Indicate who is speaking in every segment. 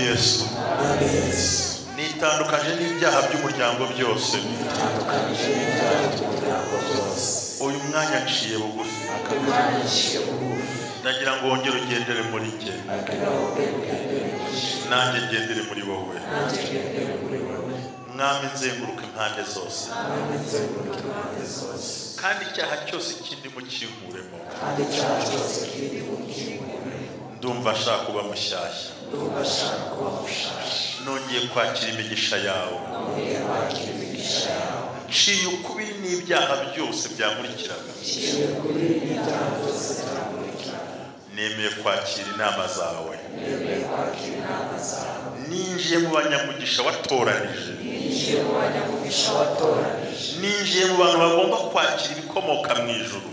Speaker 1: Yesu, nitandukanye n'ibyaha by'umuryango byose. Uyu mwanya nciye bugufi, ndagira ngo wongere ugendere muri njye, nanjye ngendere muri wowe. Mwami, nzenguruka impande zose, kandi icyaha cyose kindimo kinkuremo. Ndumva nshaka kuba mushyashya, nongeye kwakira imigisha yawe. Nciye ukubiri n'ibyaha byose byankurikiraga, nemeye kwakira inama zawe. Ninjiye mu banyamugisha watoranije, ninjiye mu bantu bagomba kwakira ibikomoka mu ijuru.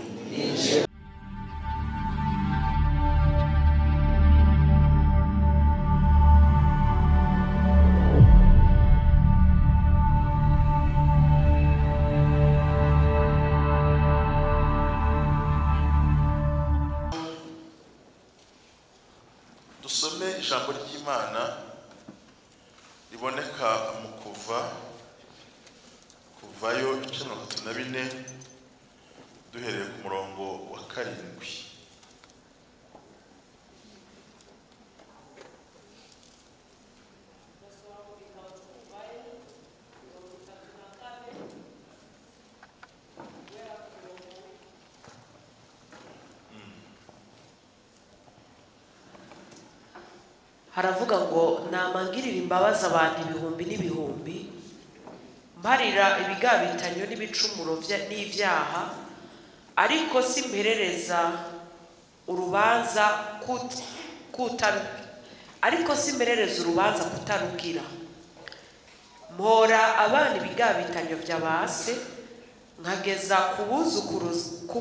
Speaker 1: Dusome ijambo ry'Imana riboneka mu kuvayo ibice 34 duhereye ku murongo wa 7.
Speaker 2: Haravuga ngo namangirira imbabazi abantu ibihumbi n'ibihumbi, mparira ibigabitanyo n'ibicumuro n'ibyaha, ariko simperereza urubanza kutarugira. Mpora abana ibigabitanyo by'abase, nkageza ku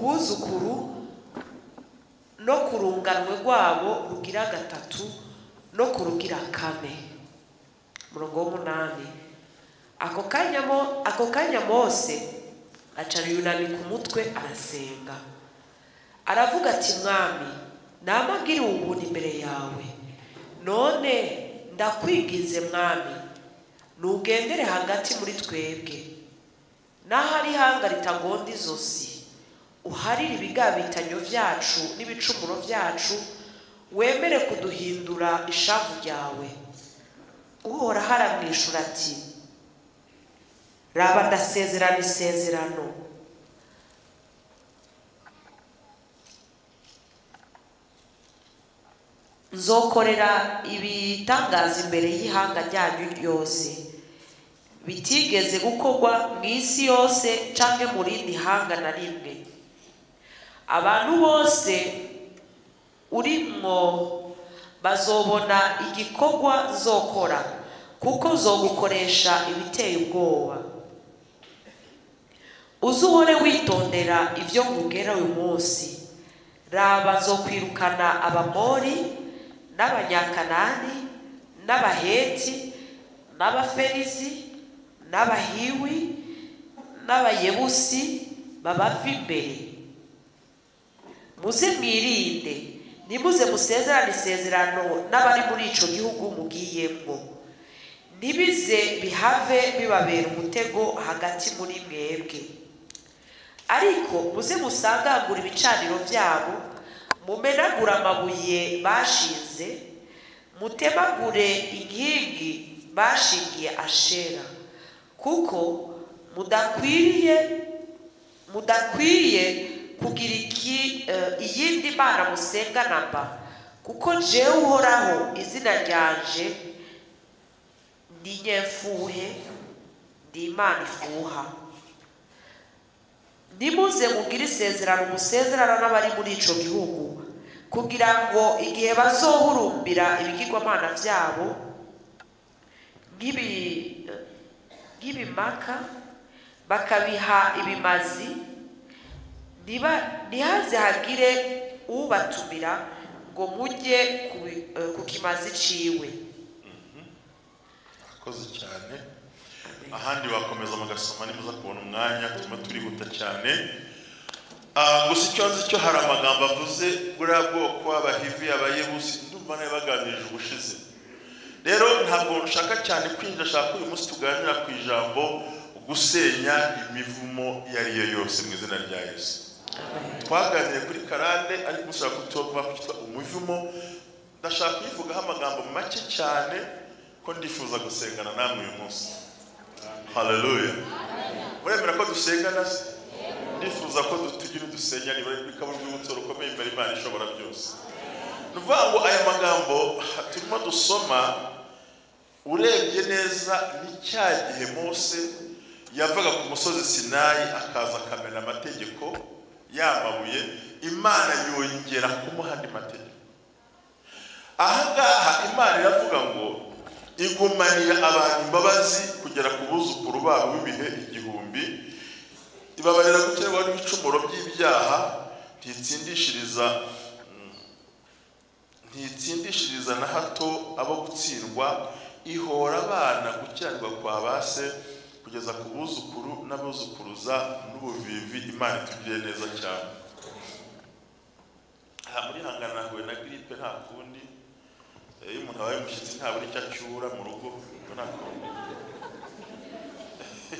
Speaker 2: buzukuru no kurunganwe rwabo rugira gatatu no kurugira kane. Murongo w'umunani. Ako kanya Mose aca yunamika umutwe arasenga, aravuga ati: Mwami, namagiriwe ubuntu imbere yawe, none ndakwiginze Mwami, nugendere hagati muri twebwe, n'ahari ihanga ritagonda izosi, uharire ibigabitanyo byacu n'ibicumuro byacu, wemere kuduhindura ishavu ryawe. Uhoraho aramwishura ati: Raba, ndasezerana isezerano, nzokorera ibitangaza imbere y'ihanga ryanyu ryose, bitigeze gukorwa mu isi yose canke mu rindi hanga na rimwe. Abantu bose urimwo bazobona igikorwa nzokora, kuko nzogukoresha ibiteye ubwoba. Uzuhore witondera ibyo nkubwira uyu munsi. Raba, nzokwirukana Abamori n'Abanyakanani n'Abaheti n'Abaferizi n'Abahiwi n'Abayebusi babava imbere. Muze mwirinde, ntimuze musezerane isezerano n'abari muri ico gihugu mugiyemwo, ntibize bihave bibabera umutego hagati muri mwebwe. Ariko muze musangagura ibicaniro byabo, mumenagura amabuye bashinze, mutemagure inkingi bashingiye Ashera, kuko mudakwiye kugira iyindi mana musenga namba, kuko jewe Uhoraho izina ryanje ndi Nyemfuhe, ndi Imana ifuha. Ntimuze mugire isezerano musezerana n'abari muri ico gihugu, kugira ngo igihe bazohurumbira ibigirwamana byabo nk'ibimaka bakabiha ibimazi, ntihaze hagire ubatumira ngo mujye ku kimazi ciwe.
Speaker 1: Akoze cyane. Ahandi wakomeza mugasoma nimuza kubona umwanya, tuma turihuta cyane. Gusa icyo nzi cyo hari amagambo avuze buriya bwoko Abahivi, Abayebusi, ndumva nayo baganirije ubushize. Rero ntabwo nshaka cyane kwinjira, nshaka uyu munsi tuganira ku ijambo gusenya imivumo iyo ari yo yose mu izina rya Yesu. Twaganiriye kuri karande, ariko mushaka kutuva kwitwa umuvumo. Ndashaka kuyivugaho amagambo make cyane ko ndifuza gusengana namwe uyu munsi. Haleluya. Muremera ko dusengana? Ndifuza ko tugira udusenya nibura bikaba urwibutso rukomeye imbere Imana ishobora byose. Ni ukuvuga ngo aya magambo turimo dusoma, urebye neza ni cya gihe Mose yavaga ku musozi Sinayi akaza akamena amategeko yamabuye, Imana yongera kumuha andi mategeko. Aha ngaha Imana iravuga ngo igumanira abantu imbabazi kugera ku buzukuru babo b'ibihe 1000, ibabarira guterwa n'ibicumuro by'ibyaha, ntitsindishiriza na hato abo gutsindwa, ihora abana gukiranirwa kwa base kugeza ku buzukuru n'abuzukuruza n'ubuvivi. Imana itugiriye neza cyane. Aha muri hangana nahuye na gripe, nta kundi. Iyo umuntu abaye umushyitsi ntabura icyo acyura mu rugo, nta kundi.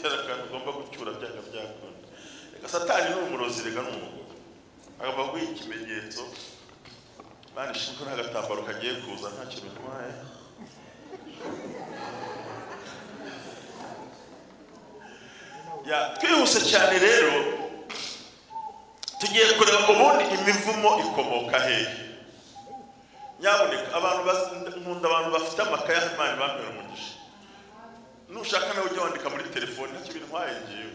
Speaker 1: Hari akantu ugomba gucyura byanga byakunda. Reka Satani ni umurozi, reka ni umugore agomba guha ikimenyetso. Imana ishimwe ko nta gatambaro kagiye kuza, ntacyo bitwaye. Twihuse cyane rero tugiye kureba ubundi imivumo ikomoka hehe. Nyaboneka abantu nkunda abantu bafite amakaye, Imana ibambere umugisha. Nushaka nawe ujye wandika muri telefone, ntacyo bintwaye ngewe.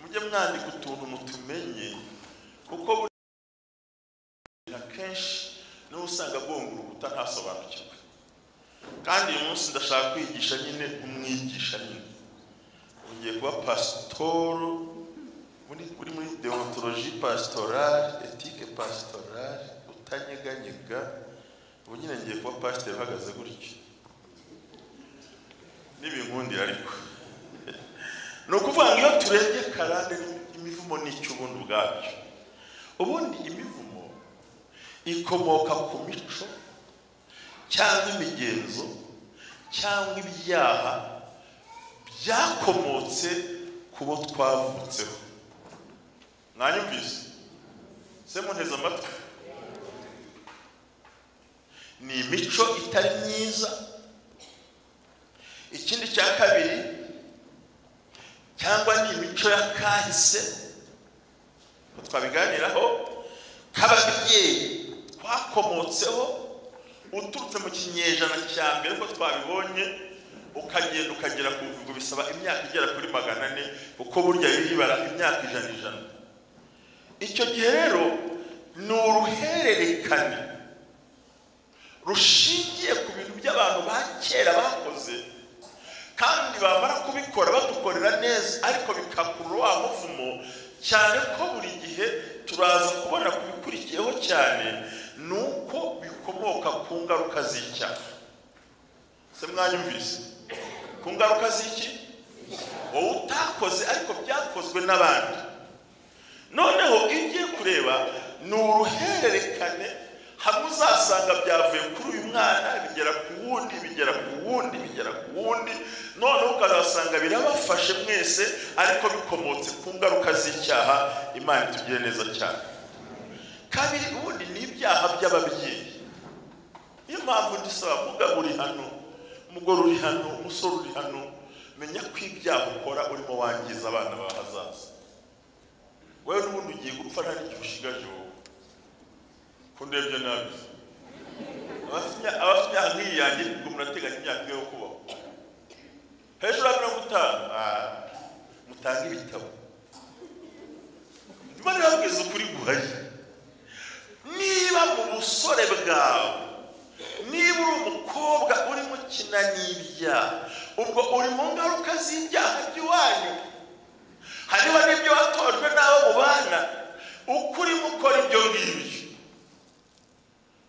Speaker 1: Mujye mwandika utuntu mutumenye, kuko akenshi niwe usanga agonga urukuta ntasobanukirwe. Kandi uyu munsi ndashaka kwigisha nyine, umwigisha nyine ugiye kuba pasitoro uri muri deontologie pastorale, ethique pastorale, utanyeganyega. Ubu nyine ngiye kuba pasiteri uhagaze gutyo n'ibinkundira. Ariko ni ukuvuga ngo iyo turebye karande imivumo n'icyo ubundi ubwabyo, ubundi imivumo ikomoka ku mico cyangwa imigenzo cyangwa ibyaha byakomotse ku bo twavutseho. Mwanyumvise? Se munteze amatwi? Ni imico itari myiza. Ikindi cya kabiri, cyangwa ni imico ya kahise twabiganiraho, k'ababyeyi twakomotseho, uturutse mu kinyejana cya mbere ko twabibonye, ukagenda ukagera ku ngo bisaba imyaka igera kuri 400, kuko burya bibara imyaka 100. Icyo gihe rero ni uruhererekane rushingiye ku bintu by'abantu ba kera bakoze, kandi bamara kubikora badukorera neza, ariko bikakurura wa muvumo cyane ko buri gihe turaza kubona kubikurikiyeho cyane nuko bikomoka ku ngaruka z'icyaha. Se mwanyumvise? Ku ngaruka z'iki? Wowe utakoze ariko byakozwe n'abandi. Noneho iyo ugiye kureba ni uruhererekane, hamwe uzasanga byavuye kuri uyu mwana bigera ku wundi, bigera ku wundi, bigera ku wundi, noneho ukazasanga birabafashe mwese, ariko bikomotse ku ngaruka z'icyaha. Imana itugire neza cyane. Kabiri, ubundi ni ibyaha by'ababyeyi. Niyo mpamvu ndisaba mugabo uri hano, umugore uri hano, umusore uri hano, menya ko ibyaha ukora urimo wangiza abana bahazaza. Wewe n'ubundi ugiye gupfa nta n'icyo ushigaje wowe. Ko ndebye nabi. Abafite imyaka nk'iyi yanjye ubwo murateganya imyaka yo kubaho. Hejuru ya 50 mutange ibitabo. Imana irababwiza ukuri guhari. Niba mu busore bwawe, niba uri umukobwa urimo ukina n'ibyaha, ubwo uri mu ngaruka z'ibyaha by'iwanyu. Hariho n'ibyo watojwe n'abo mubana, uko urimo ukora ibyo ngibyo.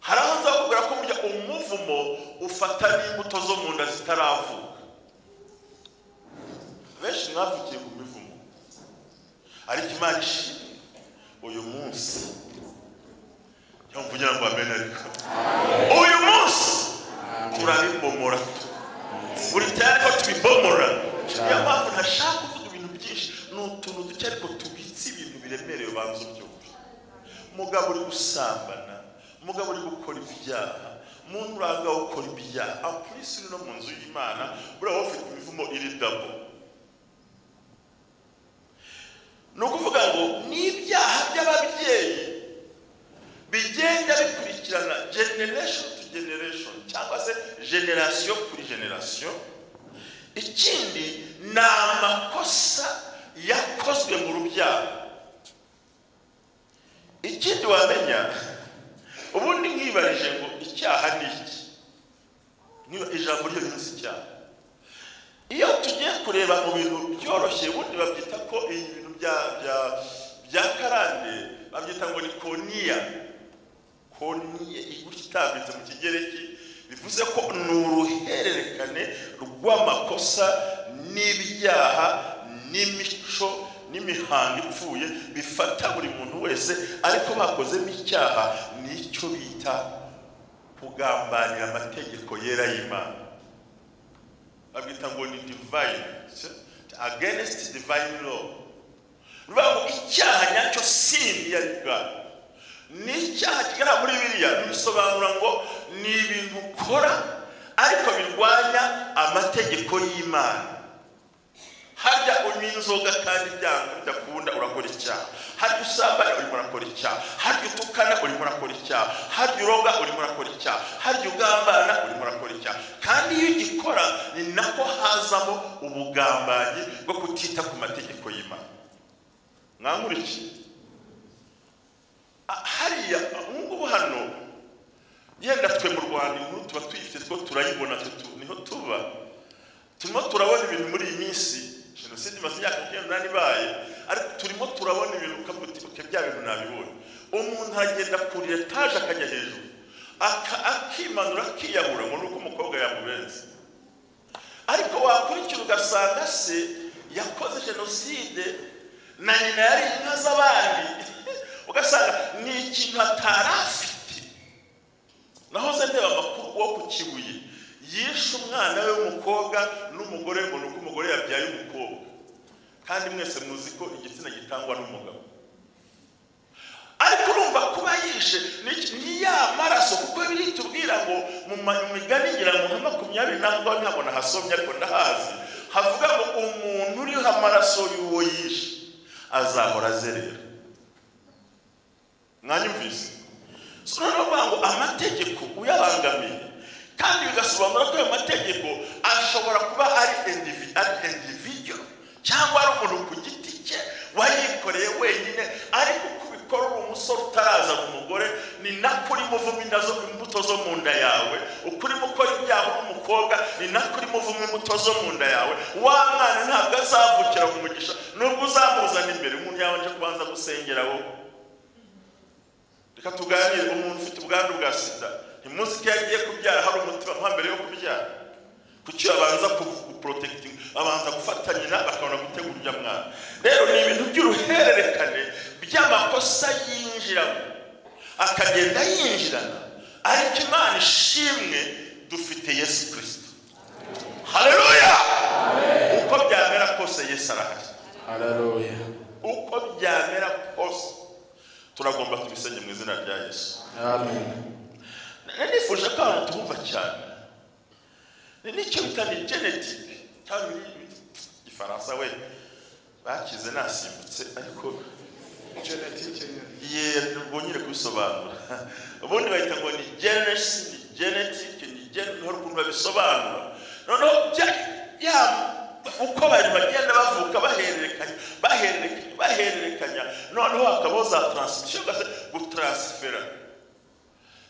Speaker 1: Hari aho nzakubwira ko burya umuvumo ufata n'imbuto zo mu nda zitaravuka. Benshi mwavukiye ku mivumo, ariko Imana ishimwe uyu munsi. Kugira ngo amen. Ariko uyu munsi Turabibomora. Uri tayari ko tubibomora? Niyo mpamvu ntashaka kuvuga ibintu byinshi, ni utuntu duke ariko tubitse ibintu biremereye. Banza ubyumve. Mugabo uri gusambana, mugabo uri gukora ibyaha, muntu uranga ukora ibyaha, apolisi uri no mu nzu y'Imana, buriya wowe ufite imivumo iri double. Ni ukuvuga ngo ni ibyaha by'ababyeyi bigenda bikurikirana generation to generation, cyangwa se generation kuri generation. Ikindi ni amakosa yakozwe mu rubyaro. Ikindi wamenya, ubundi nkibarije ngo icyaha ni iki? Niba ijambo ryo rivuze icyaha, iyo tugiye kureba mu bintu byoroshye, ubundi babyita ko ibintu bya karande babyita ngo ni koniya. Koniya igutya itambitse mu Kigereki, bivuze ko ni uruhererekane rw'amakosa n'ibyaha n'imico n'imihango ipfuye bifata buri muntu wese, ariko bakozemo icyaha, nicyo bita kugambanira amategeko yera y'Imana. Babwita ngo ni divine, against divine law. Bivuga ngo icyaha nyacyo, sin yari bwayo, ni icyaha kigaragara muri Bibiliya, bisobanura ngo ni ibintu ukora ariko birwanya amategeko y'Imana. Harya unywa inzoga kandi byanga bidakunda, urakora icyaha. Harya usambana, urimo urakora icyaha. Harya utukana, urimo urakora icyaha. Harya uroga, urimo urakora icyaha. Harya ugambana, urimo urakora icyaha. Kandi iyo ugikora, ni nako hazamo ubugambanyi bwo kutita ku mategeko y'Imana. Mwankurikiye? Hariya ngubu hano, yenda twe mu Rwanda inkuru tuba tuyifite, two turayibona, niho tuba turimo turabona ibintu muri iyi minsi. Jenoside imaze imyaka 28 ibaye, ariko turimo turabona ibintu ukavuga uti: "Okay, bya bintu nabibonye." Umuntu agenda kuri etaje, akajya hejuru, akimanura, akiyahura ngo ni uko umukobwa yamubenze, ariko wakurikira ugasanga se yakoze jenoside na nyina yari inka z'abandi, ugasanga ni ikintu atari afite. Nahoze ndeba amakuru wo ku Kibuye, yishe umwana we w'umukobwa n'umugore ngo ni uko umugore yabyaye umukobwa, kandi mwese muzi ko igitsina gitangwa n'umugabo. Ariko urumva kuba yishe ni ya maraso, kuko biritubwira ngo mu Migani, ngira ngo nka 20, ntabwo ntabwo nahasomye ariko ndahazi, havuga ngo umuntu uriho amaraso y'uwo yishe azahora azerera. Mwanyumvise? So noneho bavuga ngo amategeko uyabangamiye, kandi bigasobanura ko ayo mategeko ashobora kuba ari individual, cyangwa ari umuntu ku giti cye wayikoreye wenyine. Ariko uko ubikora uri umusore utaraza umugore, ni nako urimo uvuma inda zo imbuto zo mu nda yawe. Uko urimo ukora ibyaha uri umukobwa, ni nako urimo uvuma imbuto zo mu nda yawe. Wa mwana ntabwo azavukira mu mugisha nubwo uzamuzana imbere. Umuntu yabanje kubanza gusengera wowe. Reka tuganire. Umuntu ufite ubwandu bwa sida, ntimuzi ko iyo agiye kubyara hari umuti bamuha mbere yo kubyara? Kuki babanza kuprotecting, babanza gufata nyina, bakabona gutegura ujya mwana? Rero ni ibintu by'uruhererekane by'amakosa yinjiramo, akagenda yinjirana. Ariko Imana ishimwe, dufite Yesu Kirisito. Haleluya! Uko byamera kose, Yesu arahari.
Speaker 3: Haleluya.
Speaker 1: Uko byamera kose, turagomba tubisenge mu izina rya Yesu.
Speaker 3: Amen.
Speaker 1: Nifuje ko abantu tuhumva cyane. Ni nicyo bita ni genetic, cyangwa Igifaransa we bakize nasimbutse, ariko
Speaker 4: Genetic.
Speaker 1: Ye, ubwo nyine kubisobanura, ubundi bahita ngo ni genesis, ni genetic, ni gen, hari ukuntu babisobanura. Noneho ya uko abantu bagenda bavuka, bahererekanya, bahererekanya, bahererekanya, noneho hakabaho za transmission, gutransfera.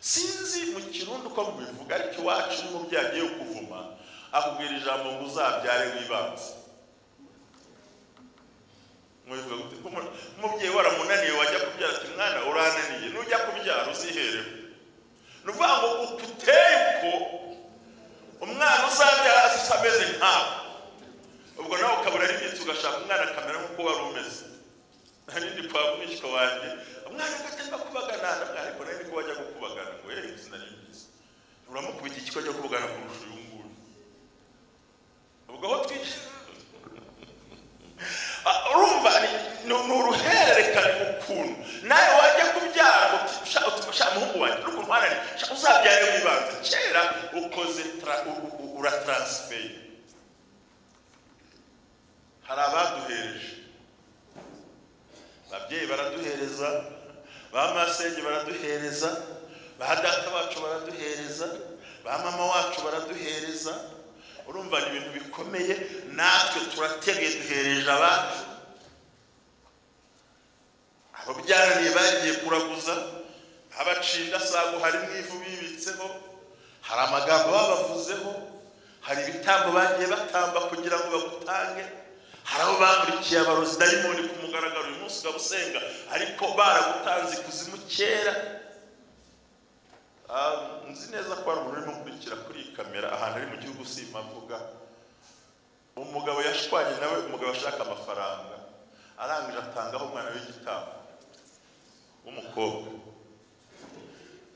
Speaker 1: Sinzi mu Kirundi uko mubivuga, ariko iwacu iyo umubyeyi agiye kuvuma, akubwira ijambo ngo uzabyare wibanze. Mubivuga gute? Ko umubyeyi waramunaniye, wajya kubyara ati: "Mwana, urananiye, nujya kubyara uzihereho." Ni ukuvuga ngo uko uteye, uko umwana uzabyara asa ameze nkawe. Ubwo nawe ukabura n'imitsi, ugashaka umwana akamera nk'uko wari umeze. Nari ndi kwa mwishywa wanjye, umwana agatemba kubagana, ariko nari ko wajya gukubagana ngo yewe sinari mbizi. Uramukubita ikiko cyo kuvugana kurusha uyu nguyu. Ubwo aho twigisha urumva ni uruhererekane ukuntu nawe wajya kubyara ngo sha muhungu wanjye n'ukuntu wananiye uzabyare wibanze kera ukoze uratransfeye. Hari abaduhereje, ababyeyi baraduhereza, ba masenge baraduhereza, ba data bacu baraduhereza, ba mama wacu baraduhereza. Urumva ni ibintu bikomeye, natwe turateguye duhereje abacu. Abo byananiye bagiye kuraguza, abacinda sago hari mwivu bibitseho, hari amagambo babavuzeho, hari ibitambo bagiye batamba kugira ngo bagutange, hari abo bamurikiye abarozi dayimoni ku mugaragaro uyu munsi ukabusenga ariko baragutanze ikuzimu kera. Nzi neza ko hari umuntu urimo gukurikira kuri iyi kamera ahantu ari mu gihugu simavuga. Umugabo yashwanye nawe, umugabo ashaka amafaranga, arangije atangaho umwana w'igitambo w'umukobwa.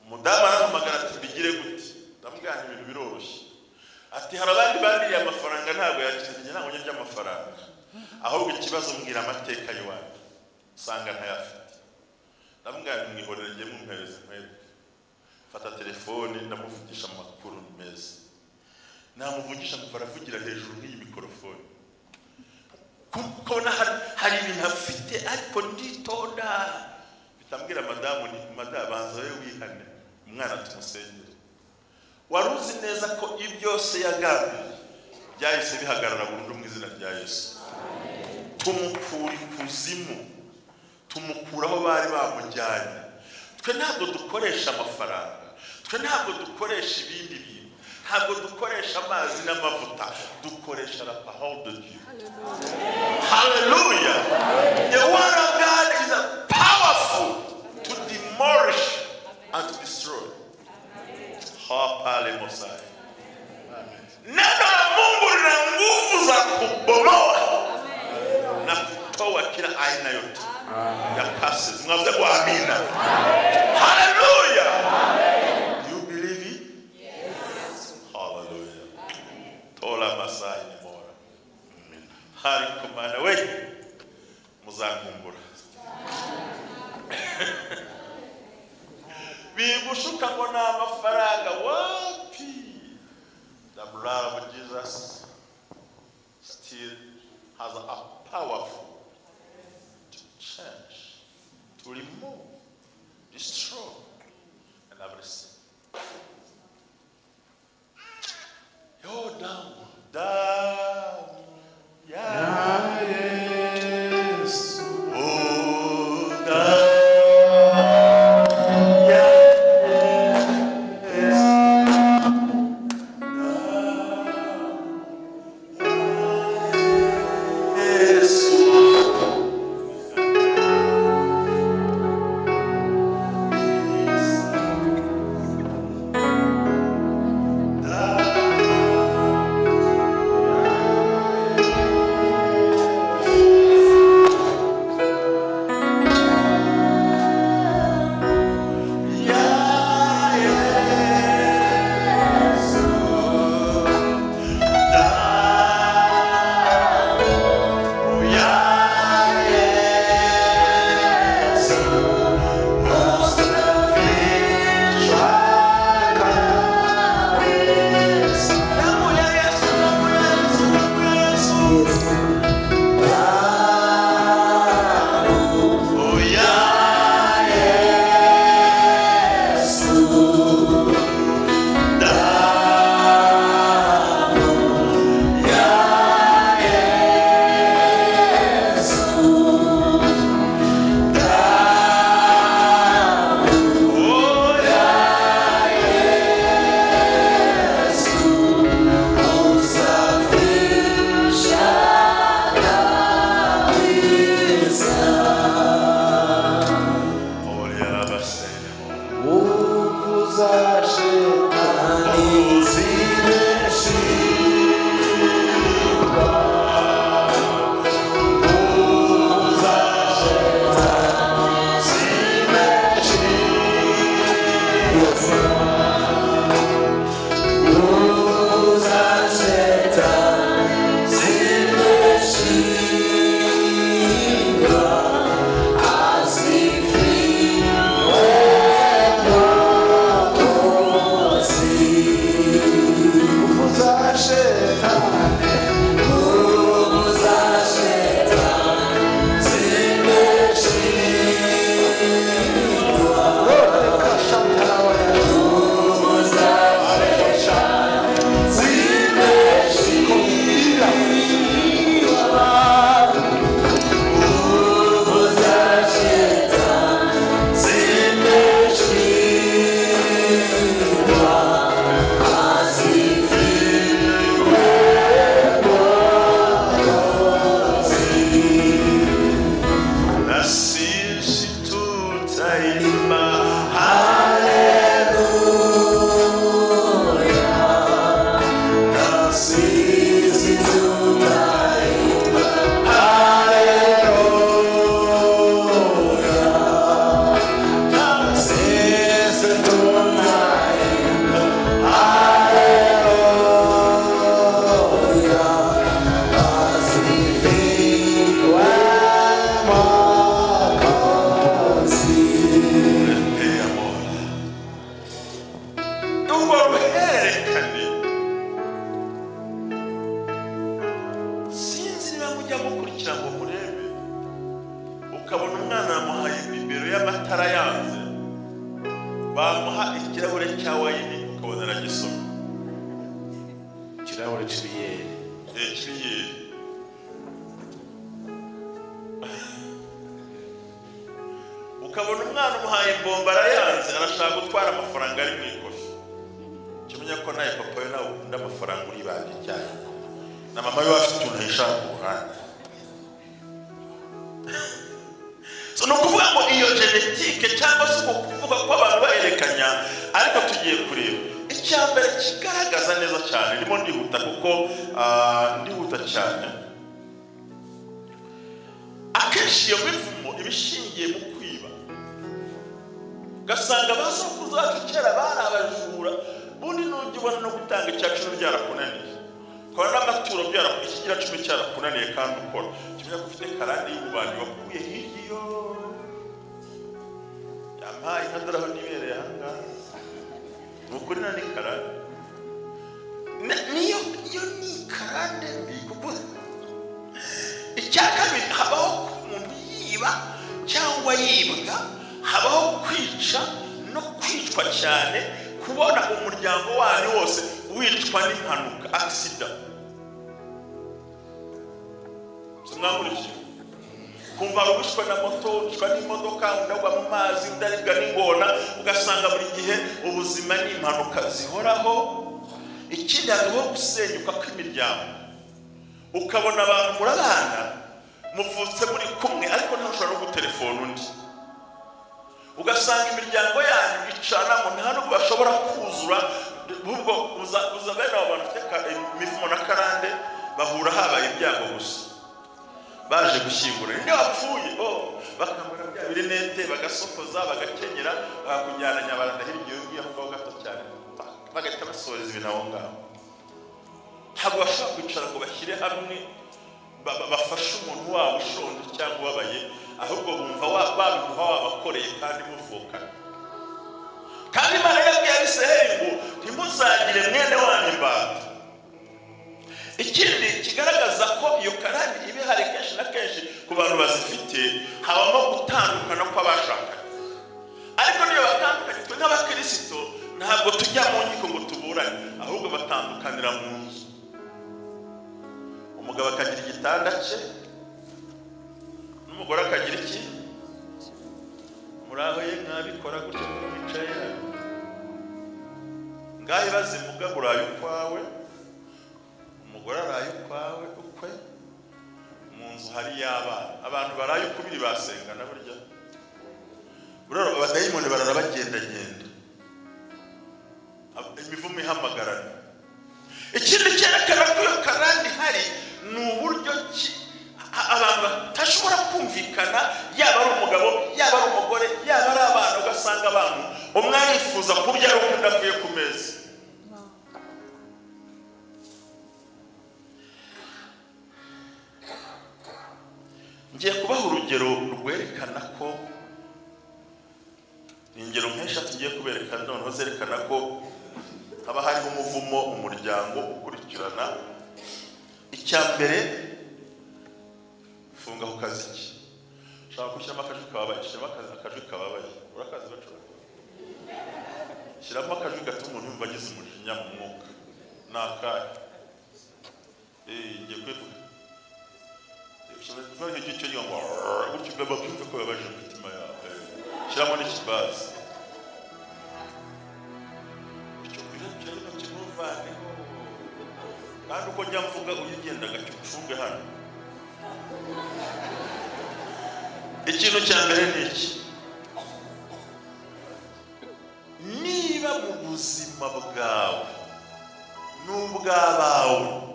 Speaker 1: Umudamu arahamagara ati bigire gute? Ndamubwira nti ibintu biroroshye. Ati hari abandi bandiriye amafaranga ntabwo yakize, ntabwo njya amafaranga, ahubwo ikibazo mbwira amateka y'iwanyu usanga ntayafite. Ndamubwira nti mwihorere ngiye mumpereze mwebwe. Fata telefone ndamuvugisha amakuru meza, namuvugisha ngo baravugira hejuru nk'iyi mikorofone, kuko hari ibintu afite ariko nditonda. Bitambwira madamu ni madamu banza we wihane umwana tumusengere. Wari uzi neza ko ibyo se yagambiriye byahise bihagarara burundu mu izina rya Yesu. Tumukura ikuzimu, tumukura aho bari bamujyanye. Twe ntabwo dukoresha amafaranga, twe ntabwo dukoresha ibindi bintu, ntabwo dukoresha amazi n'amavuta, dukoresha la parole de Dieu. Hallelujah. The word of God is powerful to demolish and to destroy. Hapale Mosai. Neno la Mungu lina nguvu za kubomoa na kutoa kila aina yote ya curses. Mwavuze kwa amina. Hallelujah. Do you believe it? Yes. Hallelujah. Tola Masai ni mora. Hari kumana we muzankumbura. Bigushuka ngo ni amafaranga wapi? The blood of Jesus still has a powerful to change, to remove, destroy, and everything. Yo, down, down, yeah. Yes. Oh, down.
Speaker 3: Ikirahure c'ibiyeri.
Speaker 1: C'ibiyeri. Ukabona umwana umuhaye imbombo arayanze, arashaka gutwara amafaranga ari mu ikofi. Kimenya ko nawe papa we nawe ukunda amafaranga uribanje cyane, na mama we afite utuntu yishaka ku ruhande. So ni ukuvuga ngo iyo genetike cyangwa se uko kuvuga ko abantu bahererekanya, ariko tugiye kureba icya mbere kigaragaza neza cyane. Ndimo ndihuta kuko ndihuta cyane. Akenshi iyo mivumo iba ishingiye mu kwiba, ugasanga ba sokuruza bacu kera bari abajura. Bundi nujya ubona no gutanga icya cumi byarakunaniye, ukabona n'amaturo ikigira cumi cyarakunaniye kandi ukora, kimenya ko ufite karande y'ububandi wakuye hirya iyo yampaye inka dore aho nibereye aha ngaha. Ni ukuri na ni karande, niyo iyo ni karande mbi. Kuko icya kabiri habaho ko umuntu yiba cyangwa yibwa, habaho kwica no kwicwa cyane, kubona umuryango wanyu wose wicwa n'impanuka, accident. Mwamurikiye kumva wishwe na moto, wishwe n'imodoka, undi agwa mu mazi, undi aribwa n'ingona, ugasanga buri gihe ubuzima ni impanuka zihoraho. Ikindi hariho gusenyuka kw'imiryango, ukabona abantu murabana muvutse muri kumwe ariko ntashobora no gutelefona undi, ugasanga imiryango yanyu icanamo, nta nubwo bashobora kuzura. Ubwo uza bene abo bantu bafite imivumo na karande bahura habaye ibyago gusa, baje gushyingura ninde wapfuye, bakambara bya birinete, bagasokoza, bagakenyera, bakakujyana Nyabaranda hirya iyo ngiyo aho ngaho gato cyane, bagahita basoreza ibintu aho ngaho. Ntabwo bashobora kwicara ngo bashyire hamwe bafashe umuntu wabo ushonje cyangwa ubabaye, ahubwo bumva babiguha wabakoreye kandi muvukana. Kandi Imana yabwiye Abisirayeli ngo ntimuzagire mwene wanyu imbata. Ikindi kigaragaza ko iyo karande iba ihari kenshi na kenshi ku bantu bazifite, habamo gutandukana kw'abashakanye. Ariko niyo batandukanye, twe nk'abakirisito ntabwo tujya mu nkiko ngo tuburane, ahubwo batandukanira mu nzu. Umugabo akagira igitanda cye, n'umugore akagira iki. Muri aho ye mwabikora gutyo mwicaye hano, ngaho ibaze mugabo uraye ukwawe, umugore araye ukwawe ukwe, mu nzu hari y'abana. Abantu baraye ukubiri basengana burya. Buraro abadayimoni barara bagendagenda, imivumo ihamagarana. Ikindi cyerekana ko iyo karande ihari ni uburyo ki abantu batashobora kumvikana, yaba ari umugabo, yaba ari umugore, yaba ari abana. Ugasanga abantu umwe arifuza kurya ari undi avuye ku meza. Ngiye kubaha urugero rwerekana ko ingero nk'eshatu ngiye kubereka noneho zerekana ko haba hariho umuvumo mu muryango ukurikirana. Icya mbere, funga ku kaziki. Ushaka gushyiramo akajwi kababaye, shyiramo akajwi kababaye. Urakazi bacura. Shyiramo akajwi gatuma umuntu yumva agize umujinya mu mwuka. Ni akahe? Ngiye kwivuga. Gutyo babyumve ko babaje imitima yawe. Shyiramo n'ikibazi. Icyo kirimo kimuvaneho. Kandi uko njya mvuga ujye ugenda gake ucunge hano. Ikintu cya mbere ni iki: niba mu buzima bwawe n'ubw'abawe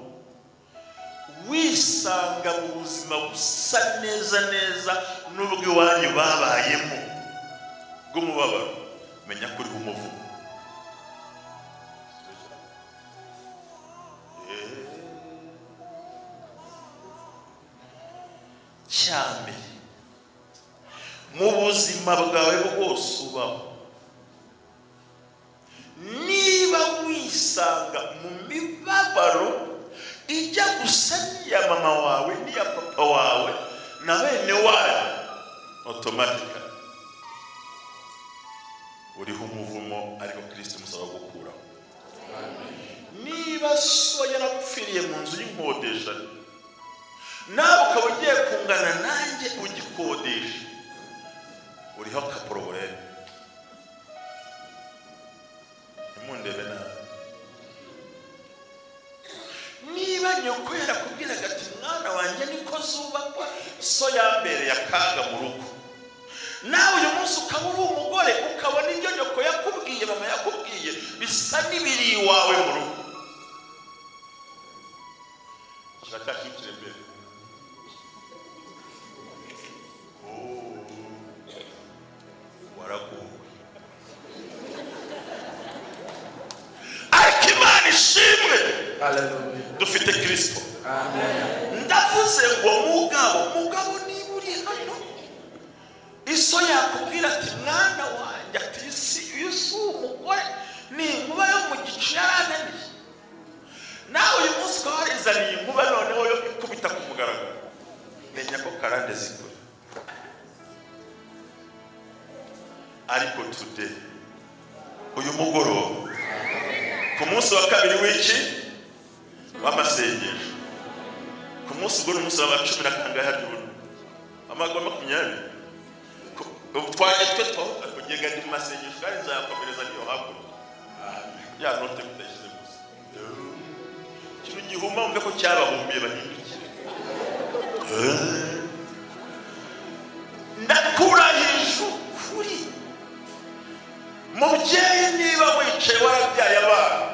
Speaker 1: wisanga mu buzima busa neza neza n'ubw'iwanyu babayemo bw'umubabaro, menya ko uriho umuvumo. Cya mbere, mu buzima bwawe bwose ubaho, niba wisanga mu mibabaro ijya gusa n'iya mama wawe n'iya papa wawe na bene wanyu, automatically uriho umuvumo, ariko Kristo musaba gukuraho. Niba so yarapfuye yapfiriye mu nzu y'inkodeshano, nawe ukaba ugiye kungana nanjye ugikodesha, uriho akaporobuleme. Ntimundebe nawe. Niba nyoko yarakubwiraga ati mwana wanjye niko zubakwa, so yambereye akaga mu rugo, nawe uyu munsi ukaba uri umugore ukabona ibyo nyoko yakubwiye, mama yakubwiye bisa n'ibiri iwawe mu rugo, kiracyashyikira imbere. Waragowe. Ariko Imana ishimwe, dufite Kristo. Ndavuze ngo mugabo niba uri hano, iso yakubwira ati mwana wanjye, ati uyu si umugore, ni inkuba yo mu gicu yarananiye. Nawe uyu munsi ukaba warizaniye inkuba noneho yo ikubita ku mugaragaro, menya ko karande zikora. Ariko today, uyu mugoroba, ku munsi wa kabiri w'iki w'amasengesho, ku munsi ubwo ni umunsi wa 10 na kangahe harya ubu? Amagambo 20. Twaje twe twavuga kugenda ndi mu masengesho, kandi nzayakomereza niyo hakurya ya note mutashyize gusa. Ikintu gihuma wumve ko cyabahumbiye bahindukire. Ndakurahije ukuri, mubyeyi, niba wicaye warabyaye abana,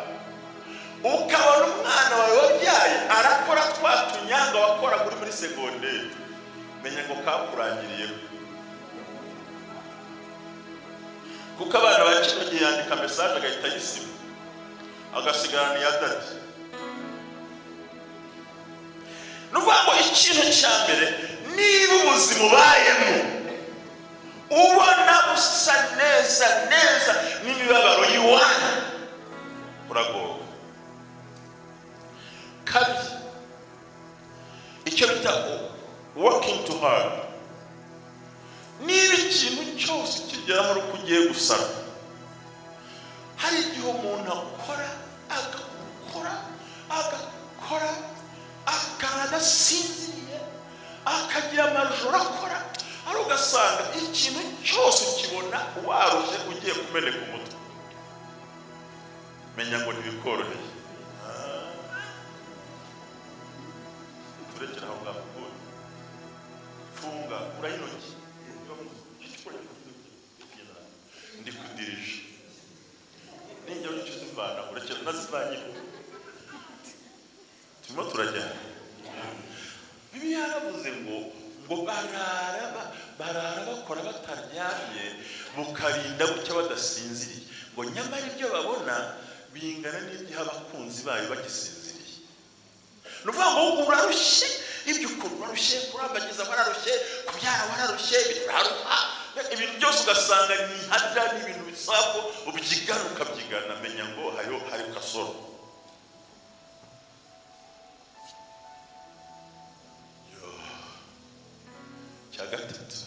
Speaker 1: ukabona umwana wawe wabyaye arakora twa tunyanga wakoraga uri muri segonderi, menya ngo kakurangiriyeho. Kuko abana ba kino gihe yandika message agahita ayisiba, agasigarana iya daddy. Ni ukuvuga ngo ikintu cya mbere, niba ubuzima ubayemo ubona busa neza neza n'imibabaro y'iwanyu, uragowe. Kabiri, icyo bita working too hard. Niba ikintu cyose kigeraho ari uko ugiye gusara, hari igihe umuntu akora, agakora, agakora, akaba adasinziriye, akagira amajoro akora, ari ugasanga ikintu cyose ukibona warushye ugiye kumeneka umutwe, menya ngo ntibikoroheye. Turekere aho ngaho. Funga urayintoki, ndi kudirije ninjya icyo zivana, urekera nazivanyeho, turimo turajyana. Bibiliya yaravuze ngo barara bakora bataryamye, bukarinda bucya badasinziriye, ngo nyamara ibyo babona bingana n'iby'abakunzi abakunzi bayo bagisinziriye. Ni ukuvuga ngo urarushye, ibyo ukora urarushye, kurambagiza wararushye, kubyara wararushye, biraruha, ibintu byose ugasanga ni harya, ni ibintu bisaba ko ubyigana ukabyigana, menya ngo hariho hari kasoro. Yo. Cya gatatu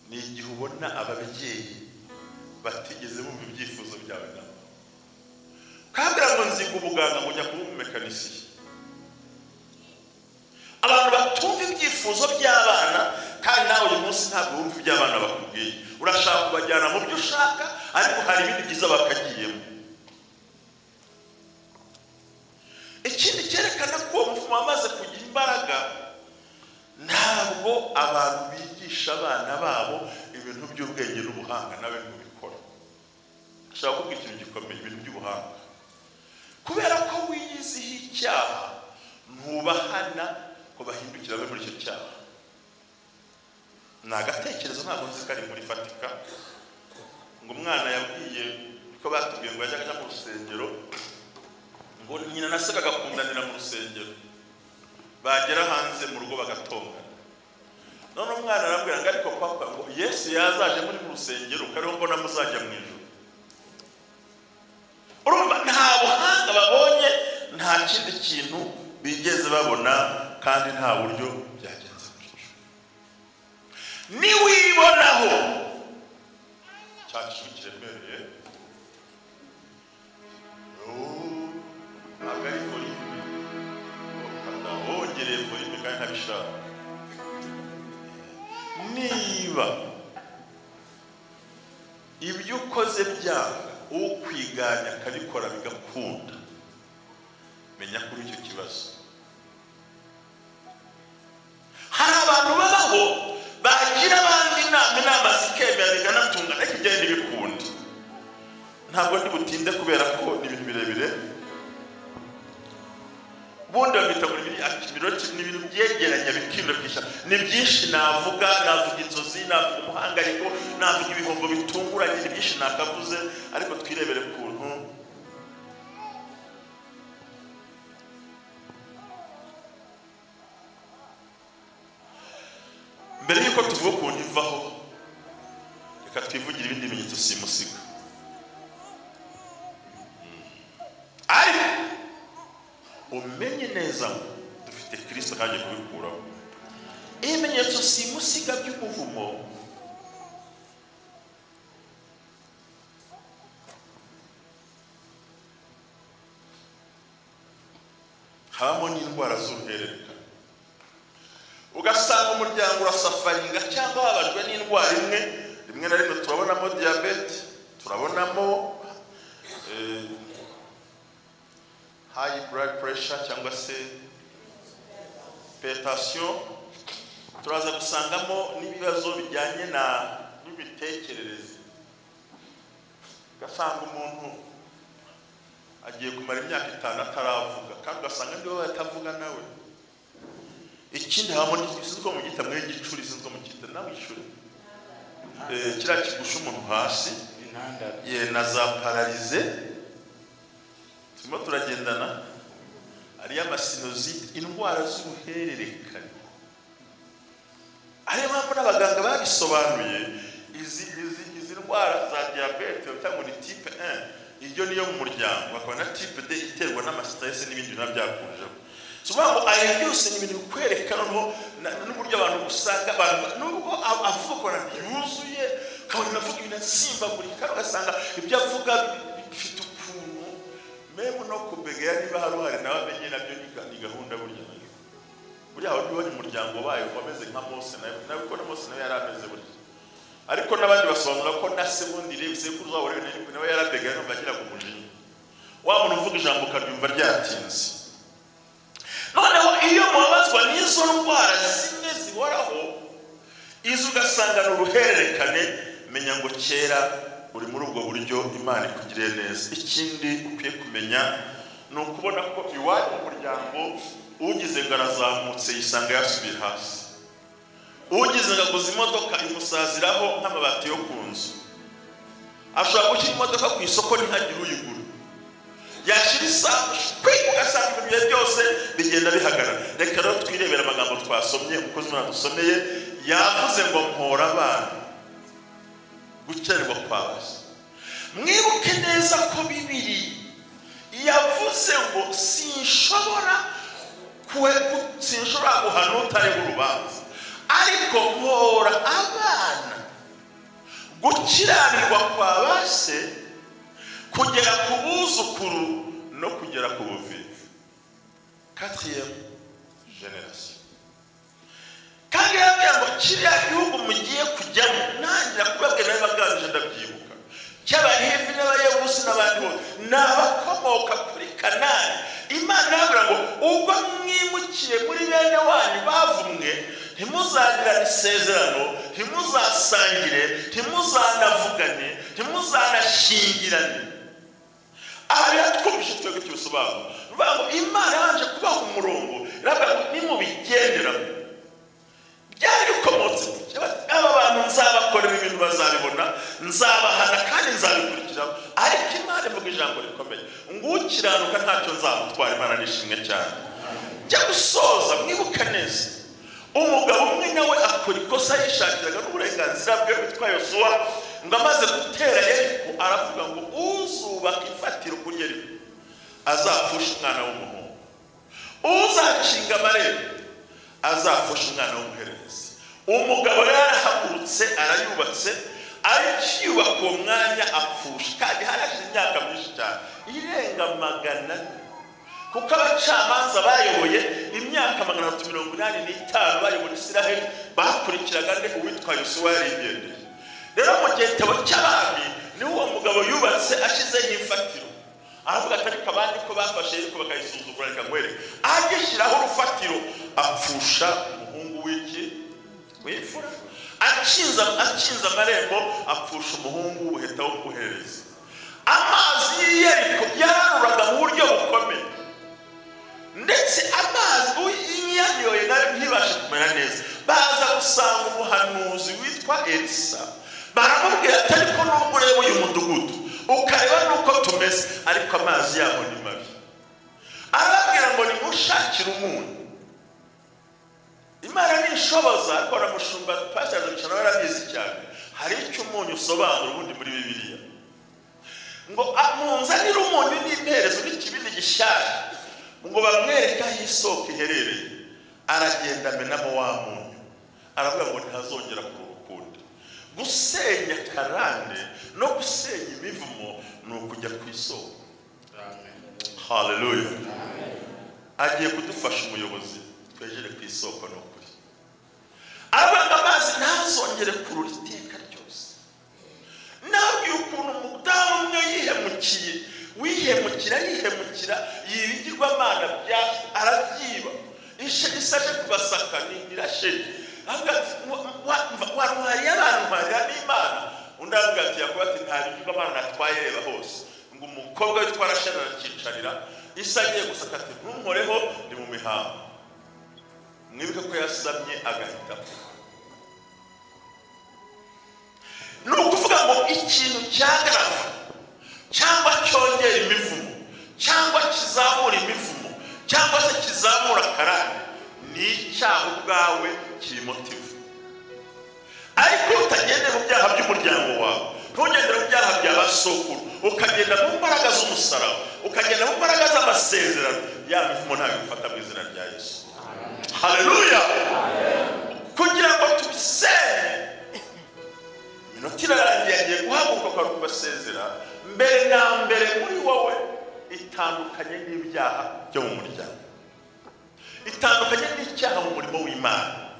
Speaker 1: ni igihe ubona ababyeyi batigeze bumva ibyifuzo byawe, nabo kabwira ngo nziga ubuganga, ngo njya kuba umumekanisiye. Abantu batumva ibyifuzo by'abana, kandi nawe uyu munsi ntabwo wumva iby'abana bakubwiye. Urashaka kubajyana mu byo ushaka, ariko hari ibindi byiza bakagiyemo. Ikindi cyerekana ko uwo mufumo wamaze kugira imbaraga, ntabwo abantu bigisha abana babo ibintu by'ubwenge n'ubuhanga, nawe ntubikora. Ashaka kuvuga ikintu gikomeye, ibintu by'ubuhanga. Kubera ko wiyiziho icyaha, ntubahana ngo bahindukire babe muri icyo cyaha. Ni agatekerezo, ntabwo nzi ko ari muri fatika. Ngo umwana yabwiye ko batubwiye ngo yajyaga ajya mu rusengero, ngo nyina na se bagakundanira mu rusengero, bagera hanze mu rugo bagatongana. None umwana arambwira ngo ariko papa, ngo Yesu yazaje muri mu rusengero, kariho mbona muzajya mu ijuru. Urumva nta buhanga babonye, nta kindi kintu bigeze babona, kandi nta buryo byagenze gutyo. Niwibonaho cya kintu kiremereye. Oh. ntabishaka. Niba ibyo ukoze byanga ukwiganya akabikora bigakunda, menya kuri icyo kibazo. Hari abantu babaho bagira abandi inama zikemera bikanatungana, ariko ibyo ntibikunda. Ntabwo ndi butinde kubera ko ni ibintu birebire. Ubundi babita ngo ni ibintu byegeranya bikindukisha. Ni byinshi navuga, navuga inzozi, navuga umuhangayiko, navuga ibihombo bitunguranye, ni byinshi nakavuze, ariko twirebere ukuntu mbere yuko tuvuga ukuntu ivaho, reka twivugire ibindi bimenyetso simusiga. Ariko umenye neza ngo dufite Kristo kandi kubikuraho. Ibimenyetso simusiga by'umuvumo habamo n'indwara z'uruhererekane. Ugasanga umuryango urasafaringa cyangwa wabajwe n'indwara imwe, rimwe na rimwe turabonamo diyabete, turabonamo high blood pressure cyangwa se hypertension, turaza gusangamo n'ibibazo bijyanye na n'imitekerereze. Ugasanga umuntu agiye kumara imyaka 5 ataravuga, kandi ugasanga ndi wowe atavuga nawe. Ikindi habamo n'igisubizo mu gita mwe gicuri, sinzi mu gita nawe icuri kiriya kigusha umuntu hasi, ye na za pararize turimo turagendana, ariya amasinozite, indwara z'uruhererekane. Ariyo mpamvu n'abaganga babisobanuye, izi ndwara za diyabete cyangwa ni type 1, iyo niyo mu muryango, bakaba na type D iterwa n'amastress n'ibindi bintu byakunjeho. So ngo aya byose ni ibintu bikwereka n'uburyo abantu usanga abantu nubwo avuga ko yuzuye, kabona avuga ibintu asimbagurika, ugasanga ibyo avuga bifite ukuntu memu no kubegera niba hari uhari nawe amenye nabyo ni gahunda burya nayo. Burya aho niho umuryango wayo wameze nka Mose nawe, kuko na Mose nawe yari ameze burya. Ariko n'abandi basobanura ko na se bundi reba sekuru zabo rero nawe yarabegera numva agira ku mujinya. Wa muntu uvuga ijambo ukaryumva ryatinze. Noneho iyo mubabazwa n'izo ndwara zimwe zihoraho, izo ugasanga ni uruhererekane, menya ngo kera uri muri ubwo buryo Imana ikugiriye neza. Ikindi ukwiye kumenya ni ukubona ko iwanyu mu muryango ugize ngo arazamutse yisanga yasubiye hasi, ugize ngo aguze imodoka imusaziraho nk'amabati yo ku nzu, ashobora gushyira imodoka ku isoko ntihagire uyigura, yashyira isaha ugasanga ibintu byose bigenda bihagarara. Reka rero twirebere amagambo twasomye, umukozi w'Imana dusomeye yavuze ngo mpora abana gukererwa kwa se. Mwibuke neza ko Bibiri yavuze ngo sinshobora guhana utariho urubanza, ariko mpora abana gukiranirwa kwa ba se kugera ku buzukuru no kugera ku buvivi. 4e generation. Kandi yababwira ngo kiriya gihugu mugiye kujyamo, ntangira kubabwira nawe baganje ndabyibuka, cy'Abahevi n'Abayebusi n'abandi bose ni abakomoka kuri Kanani. Imana irababwira ngo ubwo mwimukiye muri bene wanyu bavumwe, ntimuzagirane isezerano, ntimuzasangire, ntimuzanavugane, ntimuzanashingirane. Aha biratwumvishe twebwe icyo bisobanura. Bivuga ngo Imana yabanje kubaha umurongo, iravuga ngo nimubigenderamo byari bikomotse aba bantu nzabakorera ibintu bazabibona, nzabahana kandi nzabikurikiraho. Ariko Imana ivuga ijambo rikomeye ngo ukiranuka ntacyo nzamutwara. Imana nishimwe cyane. Njya gusoza mwibuke neza, umugabo umwe nawe akora ikosa yishakiraga n'uburenganzira bwe witwa Yosuwa, ngo amaze gutera Yeriko aravuga ngo uzubaka ifatiro kuri Yeriko azapfusha umwana w'umuhungu, uzakinga amarembo azapfusha umwana w'umuhererezi. Umugabo yarahagurutse arayubatse, arikiyubaka uwo mwanya apfusha, kandi harashize imyaka myinshi cyane irenga 400. Kuko abacamanza bayoboye imyaka 385 bayobora Isiraheli bakurikiraga nde? Uwitwa Yosuwa yarigendeye. Rero mu gitabo cy'Abami ni uwo mugabo yubatse ashizeho imfatiro, aravuga ati ariko abandi ko bafashe ariko bakayisuzugura, reka nkwereke. Agishyiraho urufatiro apfusha umuhungu w'iki? W'imfura. Akinze amarembo apfusha umuhungu w'ubuheta wo kuhereza. Amazi y'i Yeriko yararuraga mu buryo bukomeye, ndetse amazi uyanyoye nayo ntibashe kumera neza. Baza gusanga umuhanuzi witwa Elisa, baramubwira ati ariko nubwo ureba uyu mudugudu ukareba nuko tumeze, ariko amazi yaho ni mabi. Arababwira ngo nimushakire umunyu. Imana nishoboza, ariko aramushumba pastor Michel arabizi cyane, hari icyo umunyu usobanura ubundi muri Bibiliya. Ngo munzanire umunyu n'imperezo n'ikibindi gishyashya, ngo bamwereke aho isoko iherereye. Aragenda amenamo wa munyu, aravuga ngo ntihazongera kuba ukundi. Gusenya karande no gusenya imivumo ni ukujya ku isoko. Haleluya. Agiye kudufasha umuyobozi twegere ku isoko ni ukuri. Aravuga amazi ntazongere kurura iteka ryose. Nabwiye ukuntu umudamu umwe yihemukiye, wihemukira yihemukira, yibigirwamana bya arabyiba, isaje kubasaka ni irasheri. Avuga ati wantwariye abantu, ntwarira n'Imana. Undi aravuga ati Yakobo ati nta bigirwamana natwaye, reba hose. Ngo umukobwa witwa Rasheli arakicarira, Isa agiye gusaka ati ntunkoreho, ni mu mihango. Mwibuke ko yasamye agahita apfa. Ni ukuvuga ngo ikintu cyagaragara cyangwa cyongera imivumo cyangwa kizamura imivumo cyangwa se kizamura karande ni icyaha ubwawe kiri motive. Ariko utagendera mu byaha by'umuryango wawe, ntugendere mu byaha bya basokuru, ukagenda mu mbaraga z'umusaraba, ukagenda mu mbaraga z'amasezerano, ya mivumo ntabwo igufata mu izina rya Yesu. Haleluya. Kugira ngo tubisenye, iminota irarangiye, agiye guhaguruka kwa kubasezera. Mbere na mbere muri wowe itandukanye n'ibyaha byo mu muryango, itandukanye n'icyaha mu murimo w'Imana.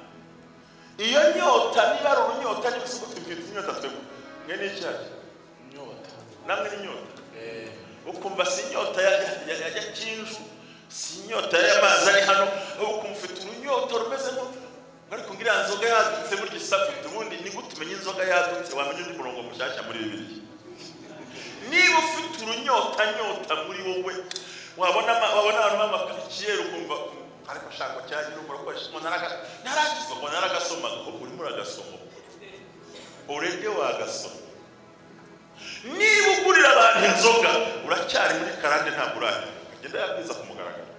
Speaker 1: Iyo nyota niba ari urunyota, niba si twita inyota twebwe mwe n'icyaha namwe n'inyota, ukumva si inyota ya kinju, si inyota y'amazi ari hano, ukumva ufite urunyota rumeze nko ariko ngo iriya nzoga yadutse burya isafite. Ubundi ni gute umenya inzoga yadutse? Wamenya undi murongo mushyashya muri Bibiliya. Niba ufite urunyota nyota muri wowe, wabona abantu b'amakiriyeri ukumva ariko shaka cyagira umurakoresha ngo narakizwa ngo naragasomaga, ahubwo urimo uragasoma urege wagasoma. Niba ugurira abantu inzoga uracyari muri karande, ntabwo urahinduka. Genda yabwiza ku mugaragaro.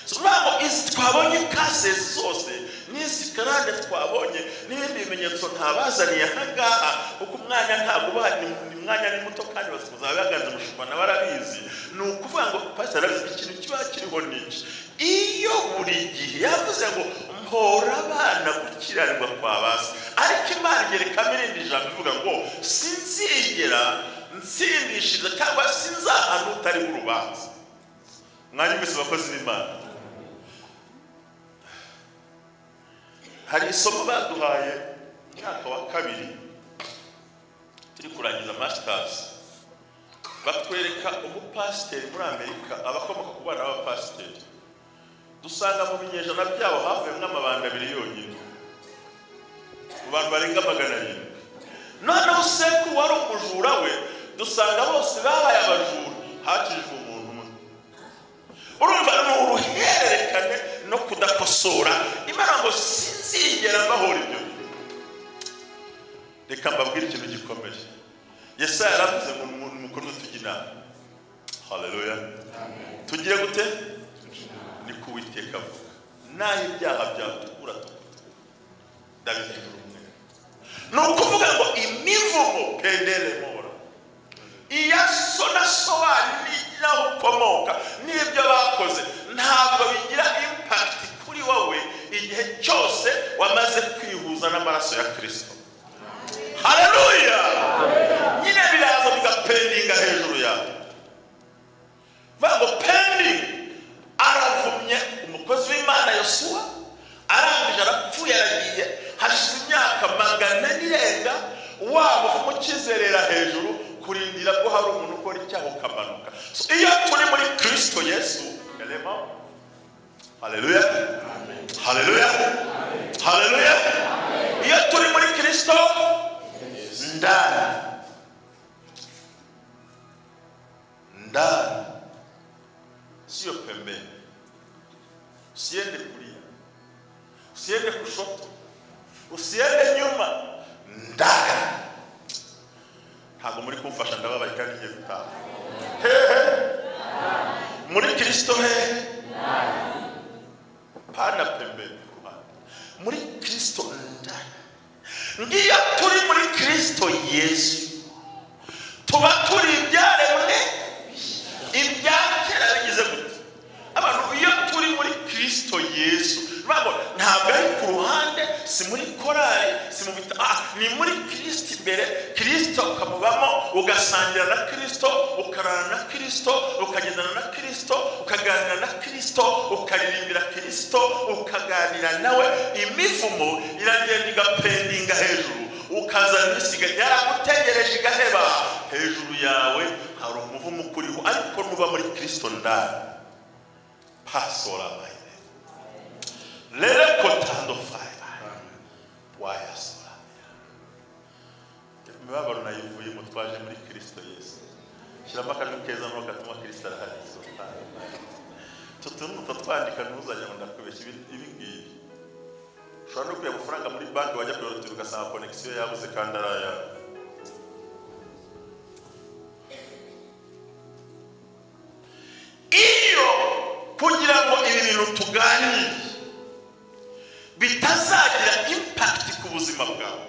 Speaker 1: Ntabwo izi twabonye kase zose n'izi karande twabonye n'ibindi bimenyetso ntabazaniye aha ngaha, kuko umwanya ntabwo uba ni umwanya ni muto, kandi bazaba baganze umushumba nawe arabizi. Ni ukuvuga ngo pastor arabizi, ikintu kiba kiriho ni iki? Iyo buri gihe yavuze ngo mpora abana gukiranirwa kwa basi, ariko Imana igerekamo irindi jambo ivuga ngo sinzigera nsindishiriza cyangwa sinzahana utariho urubanza. Mwanyumvise abakozi b'Imana? Hari isomo baduhaye umwaka wa kabiri turi kurangiza masters, batwereka umupasiteri muri Amerika, abakomoka ku bana b'abapasiteri. Dusanga mu binyejana byabo havuyemo amabanga abiri yonyine mu bantu barenga 700. Noneho sekuru wari umujura we, dusanga bose babaye abajura, hakijwe umuntu umwe. Urumva ni uruhererekane no kudakosora. Imana ngo sinzigera mbahora ibyo. Reka mbabwire ikintu gikomeye. Yesaya yaravuze ngo mukomeze tujye inama. Haleluya. Tugire gute? Ni ku Uwiteka avuga, naho ibyaha byatukura tukuta ndabihindura umweru. Ni ukuvuga ngo imivumo penderemora iya so na so wanyu n'aho ukomoka n'ibyo bakoze ntabwo bigira impact kuri wowe igihe cyose wamaze kwihuza n'amaraso ya Kristo. Haleluya. Nyine biraza bigapendinga hejuru yawe, vuga ngo pending. Elemo. Haleluya. Haleluya. Haleluya. Iyo turi muri Kristo ndani. Ndani. Sio pembeni. Usiende kulia. Usiende kushoto. Usiende nyuma. Ndani. Ntabwo muri kumfasha ndababaye kandi ngiye gutaha. Hehe. Muri Kristo he. Pana pembeni. Muri Kristo ndani. Ngiyo turi muri Kristo Yesu. Tuba turi ibyaremwe ibya kera bigize gute. Abantu iyo turi muri Kristo Yesu, ntabwo ari ku ruhande, si muri korali, si mu bita, ni muri Kristo imbere. Kristo ukamubamo, ugasangira na Kristo, ukarana na Kristo, ukagendana na Kristo, ukaganira na Kristo, ukaririmbira Kristo, ukaganira nawe. Imivumo iragenda igapendinga hejuru, ukaza nisiga yaragutegereje igaheba. Hejuru yawe hari umuvumo ukuriho, ariko nuba muri Kristo ndani. Pasora baile. Lere kotando fire. Wayasora. Imibabaro nayivuyemo twaje muri Kristo Yesu. Shyiramo akajwi keza nuko gatuma Kristo arahari. Tutuntu twandika ntuzajya ngo ndakubeshya ibi ngibi. Ushobora no kuya amafaranga muri banki wajya kuyorotira ugasanga connection yabuze kandi ari ayawe. Iyo kugira ngo ibi bintu tuganire bitazagira impact ku buzima bwawe,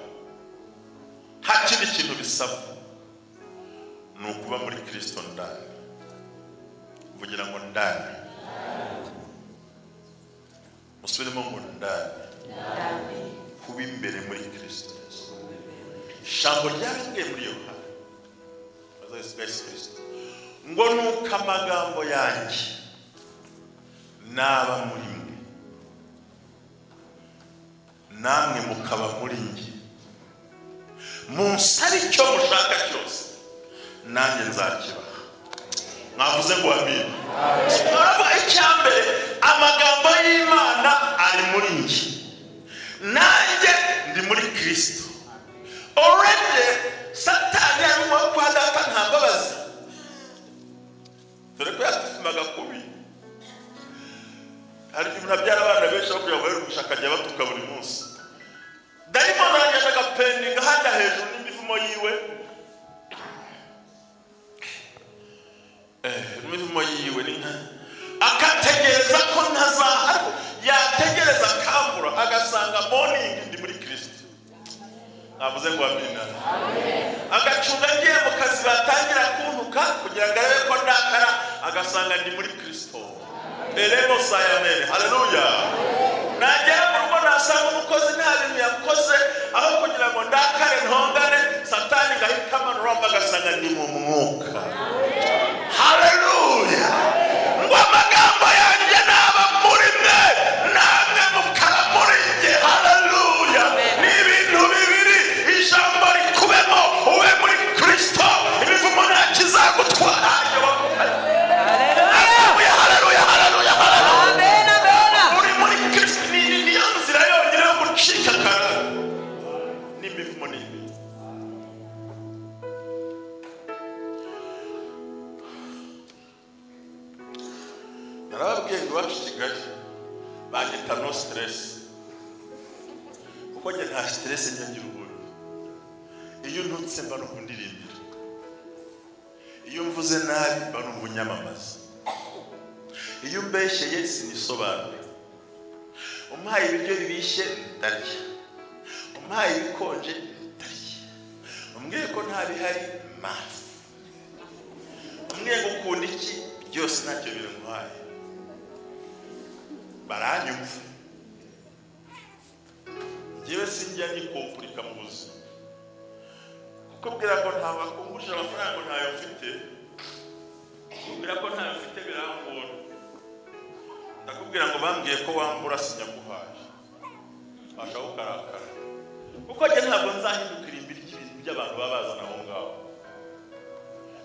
Speaker 1: nta kindi kintu bisaba ni ukuba muri Kristo ndani. Vugira ngo ndani. Musubiremo ngo ndani. Kuba imbere muri Kristo. Ijambo ryarambwiye muri Yohana Yesu Kristo ngo nuko amagambo yanjye naba muri mwe namwe mukaba muri njye, munsabe icyo mushaka cyose nanjye nzakibaha. Mwavuze ngo amina. Muravuga icya mbere, amagambo y'Imana ari muri njye, nanjye ndi muri Kristo. Already Satani arimo kwa data nta mbabazi, dore ko yatumaga kubi. Hari umuntu abyara abana benshi aho kugira ngo babe gushaka ajya batuka buri munsi. Dayimoni aragenda agapendinga hajya hejuru n'imivumo yiwe, imivumo yiwe ni nka akategereza ko ntazaha, ariko yategereza akambura agasanga morning ndi muri Kristo. Navuze ngo amina. Agacunga ngiye mu kazi batangira kuntuka kugira ngo arebe ko ndakara, agasanga ndi muri Kristo. Elemo sayamene. Haleluya. Nagera mu rugo nasanga umukozi nta bintu yakoze, aho kugira ngo ndakare ntongane, Satani ngahita amanura agasanga ndi mu mwuka. Haleluya. Ngo amagambo yanjye naba muri mwe namwe mukaba muri njye. Haleluya. Ni ibintu bibiri, ijambo rikubemo ube muri Kristo, imivumo nta kizagutwara. Haleluya, haleluya, haleluya, haleluya.
Speaker 2: Amen, amen.
Speaker 1: Uri muri Kristo ni niyo nzira yonyine yo gucika karande n'imivumo n'ibindi. Narababwiye ngo iwacu i Kigali banyita no stress, kuko njye nta stress njya ngira ubundi. Iyo ntutse mba numva ndirimbira, iyo mvuze nabi mba numva unyamamaza, iyo umbeshyeye sinisobanura, umpaye ibiryo bibishye ndarya, umpaye ibikonje ndarya, umbwiye ko nta bihari mafu, umbwiye ngo ukunda iki byose ntacyo bintwaye, baranyumva. Njyewe sinjya nikompurika mu buzima, kuko bwira ngo ntabwo akungurije amafaranga ntayo mfite, kubwira ko ntayo mfite birangora. Ndakubwira ngo bambwiye ko wambura sinyaguhaye, basha kukarakara, kuko njye ntabwo nzahindukira imbiri ry'ibintu by'abantu baba bazana aho ngaho.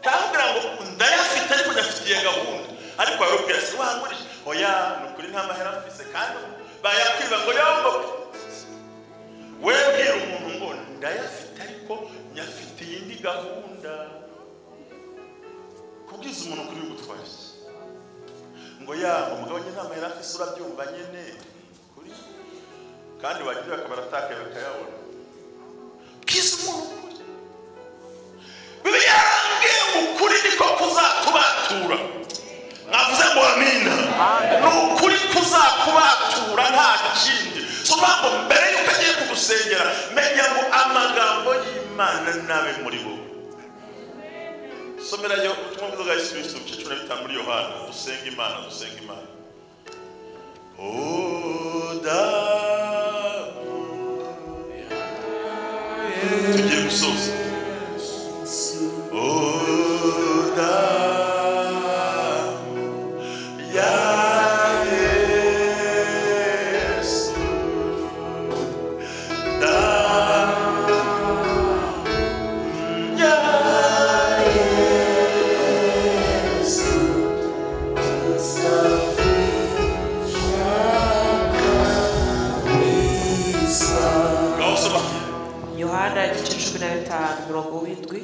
Speaker 1: Ndakubwira ngo ndayafite ariko ndafitiye gahunda, ariko warubwira si wangurije Oya, ni ukuri nta mahera mfise, kandi bayakwiba ngo yomboke. Webwira umuntu ngo ndayafite ariko nyafite iyindi gahunda. Kubwiza umuntu kuri bigutwaye ngo ya umugabo nyine nta mahera afise, urabyumva nyene kuri, kandi wagira akabaratakaye bakayabona. Bwiza umuntu ukuri. Bibiliya yarambwiye ngo ukuri niko kuzatubatura. Mwavuze ngo amina. Ni ukuri kuzakubatura, nta kindi. So ngo mbere yuko agiye kugusengera, menya ngo amagambo y'Imana nabe muri bo. Somerayo ubutumwa bwiza bwa Yesu Kristo ibice 15 muri Yohana. Dusenga Imana, dusenga Imana. Tugiye gusoza.
Speaker 2: Yohana igice 15 umurongo w'indwi.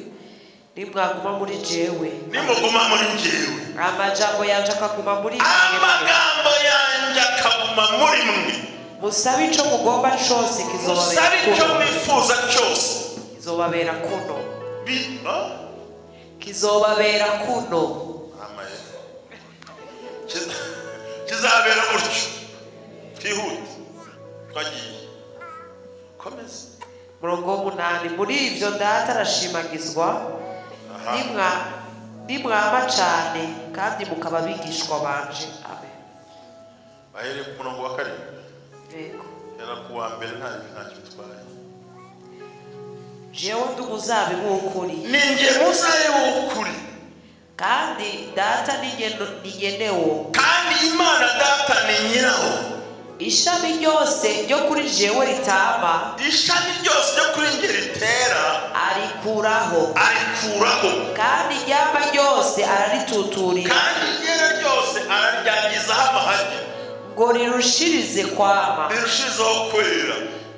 Speaker 2: Nimwaguma muri jewe,
Speaker 1: nimuguma muri njyewe,
Speaker 2: amajambo yanje akaguma muri mwe,
Speaker 1: amagambo yanjye akaguma muri mwe,
Speaker 2: musabe ico mugomba cose kizobabera
Speaker 1: musabe icyo
Speaker 2: kuno,
Speaker 1: mwifuza cyose
Speaker 2: kizobabera kuno, kizobabera kuno.
Speaker 1: Amaye. Kizabera gutyo. Twihute, twagiye. Komeza.
Speaker 2: Murongo w'umunani. Muri ivyo Data arashimagizwa, nimwama cane kandi mukaba abigishwa banje. Amen.
Speaker 1: Bahereye ku murongo wa 7.
Speaker 2: Yego.
Speaker 1: Hera ku wa mbere, nta ntacyo bitwaye.
Speaker 2: Jewe ndi umuzabibu w'ukuri,
Speaker 1: Ni njye muzabibu w'ukuri,
Speaker 2: kandi Data ni nyenewo.
Speaker 1: Kandi Imana Data ni nyirawo.
Speaker 2: Ishami ryose ryo kuri jewe ritama,
Speaker 1: ishami ryose ryo kuri njye ritera,
Speaker 2: arikuraho,
Speaker 1: arikuraho,
Speaker 2: kandi iryama ryose ararituturira,
Speaker 1: kandi iryera ryose araryangizaho amahage,
Speaker 2: ngo rirushirize kwama,
Speaker 1: rirushirizeho kwera.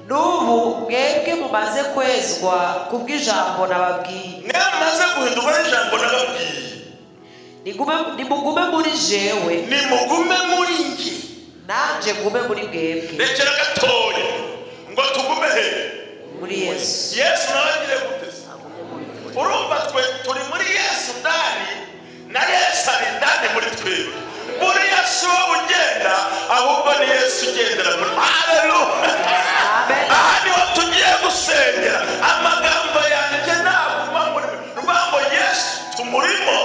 Speaker 2: N'ubu mwebwe mumaze kwezwa kubw'ijambo nababwiye.
Speaker 1: Mwe mumaze guhindurwa n'ijambo nababwiye.
Speaker 2: Nimugume muri jewe,
Speaker 1: nimugume muri njye,
Speaker 2: nanje ngume muri mwebwe.
Speaker 1: Rekera gatoya ngo tugume he?
Speaker 2: Muri Yesu.
Speaker 1: Yesu nawe agiye guteza. Urumva twe turi muri Yesu ndani, na Yesu ari ndani muri twebwe. Muri Yesu wowe ugenda, ahubwo ni Yesu ugendera muri. Haleluya.
Speaker 2: Amen.
Speaker 1: Aha niho tugiye gusengera. Amagambo yanjye naguma muri mwe. Ni ngo Yesu tumurimo.